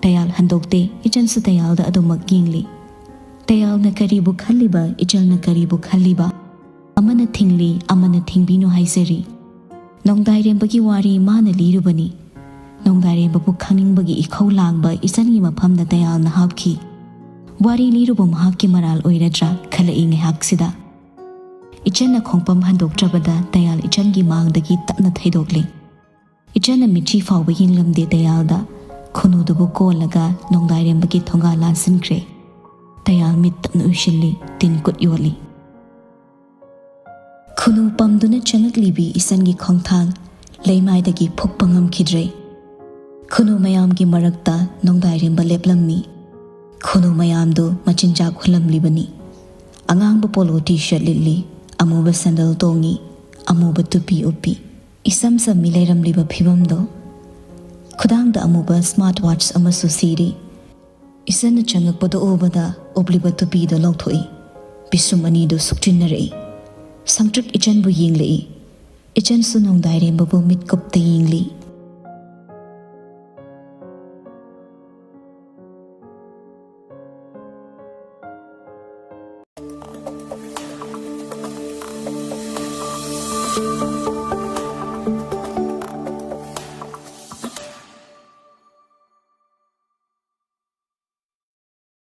ꯇꯌꯥꯜ ꯍꯟꯗꯣꯛꯇꯦ, ꯏꯆꯟꯁꯨ ꯇꯌꯥꯜꯗ ꯑꯗꯨꯃꯛ ꯌꯦꯡꯂꯤ꯫ ꯇꯌꯥꯜꯅ ꯀꯔꯤꯕꯨ ꯈꯜꯂꯤꯕ, ꯏꯆꯜꯅ ꯀꯔꯤꯕꯨ ꯈꯜꯂꯤꯕ? ꯑꯃꯅ ꯊꯤꯡꯂꯤ, ꯑꯃꯅ ꯊꯤꯡꯕꯤꯅꯨ ꯍꯥꯏꯖꯔꯤ꯫ ꯅꯣꯡꯗꯥꯏꯔꯦꯝꯕꯒꯤ ꯋꯥꯔꯤ ꯃꯥꯅ ꯂꯤꯔꯨꯕꯅꯤ꯫ ꯅꯣꯡꯗꯥꯏꯔꯦꯝꯕꯕꯨ ꯈꯪꯅꯤꯡꯕꯒꯤ ꯏꯈꯧ ꯂꯥꯡꯕ ꯏꯆꯟꯒꯤ ꯃꯐꯝꯗ ꯇꯌꯥꯜꯅ ꯍꯥꯞꯈꯤ꯫ ꯋꯥꯔꯤ ꯂꯤꯔꯨꯕ ꯃꯍꯥꯛꯀꯤ ꯃꯔꯥꯜ ꯑꯣꯏꯔꯗ꯭ꯔꯥ ꯈꯜꯂꯛꯏ ꯉꯥꯏꯍꯥꯛꯁꯤꯗ꯫ ꯏꯆꯟꯅ ꯈꯣꯡꯐꯝ ꯍꯟꯗꯣꯛꯇ꯭ꯔꯕꯗ ꯗꯌꯥꯜ ꯏꯆꯟꯒꯤ ꯃꯥꯡꯗꯒꯤ ꯇꯞꯅ ꯊꯩꯗꯣꯛꯂꯤ꯫ ꯏꯆꯟꯅ ꯃꯤꯠꯆꯤ ꯐꯥꯎꯕ ꯌꯦꯡꯂꯝꯗꯦ ꯗꯌꯥꯜꯗ꯫ ꯈꯨꯅꯨꯗꯨꯕꯨ ꯀꯣꯜꯂꯒ ꯅꯣꯡꯗꯥꯏꯔꯦꯝꯕꯒꯤ ꯊꯣꯡꯒꯥꯜ ꯂꯥꯟꯁꯤꯟꯈ꯭ꯔꯦ꯫ ꯗꯌꯥꯜ ꯃꯤꯠ ꯇꯞꯅ ꯎꯏꯁꯤꯜꯂꯤ, ꯇꯤꯟ ꯀꯨꯠ ꯌꯣꯠꯂꯤ꯫ ꯈꯨꯅꯨ ꯄꯝꯗꯨꯅ ꯆꯪꯂꯛꯂꯤꯕꯤ ꯏꯆꯟꯒꯤ ꯈꯣꯡꯊꯥꯡ ꯂꯩꯃꯥꯏꯗꯒꯤ ꯐꯨꯛꯄ ꯉꯝꯈꯤꯗ꯭ꯔꯦ꯫ ꯈꯨꯅꯨ ꯃꯌꯥꯝꯒꯤ ꯃꯔꯛꯇ ꯅꯣꯡꯗꯥꯏꯔꯦꯝꯕ ꯂꯦꯞꯂꯝꯃꯤ꯫ ꯈꯨꯅꯨ ꯃꯌꯥꯝꯗꯨ ꯃꯆꯤꯟꯖꯥꯛ ꯍꯨꯜꯂꯝꯂꯤꯕꯅꯤ꯫ ꯑꯉꯥꯡꯕ ꯄꯣꯂꯣ ꯇꯤ ꯁꯔꯠ ꯂꯤꯠꯂꯤ, ꯑꯃꯨꯕ ꯁꯦꯟꯗꯜ ꯇꯣꯡꯉꯤ, ꯑꯃꯨꯕ ꯇꯨꯄꯤ ꯎꯞꯄꯤ꯫ ꯏꯁꯝ ꯁꯝꯃꯤ ꯂꯩꯔꯝꯂꯤꯕ ꯐꯤꯕꯝꯗꯣ꯫ ꯈꯨꯗꯥꯡꯗ ꯑꯃꯨꯕ ꯁ꯭ꯃꯥꯔꯠ ꯋꯥꯠꯆ ꯑꯃꯁꯨ ꯁꯤꯔꯤ꯫ ꯏꯆꯟꯅ ꯆꯪꯉꯛꯄꯗꯨ ꯎꯕꯗ ꯎꯞꯂꯤꯕ ꯇꯨꯄꯤꯗꯨ ꯂꯧꯊꯣꯛꯏ꯫ ꯄꯤꯁꯨꯝ ꯑꯅꯤꯗꯨ ꯁꯨꯛꯆꯤꯟꯅꯔꯛꯏ꯫ ꯁꯪꯇ꯭ꯔꯤꯛ ꯏꯆꯟꯕꯨ ꯌꯦꯡꯂꯛꯏ꯫ ꯏꯆꯟꯁꯨ ꯅꯣꯡꯗꯥꯏꯔꯦꯝꯕꯕꯨ ꯃꯤꯠꯀꯨꯞꯇ ꯌꯦꯡꯂꯤ꯫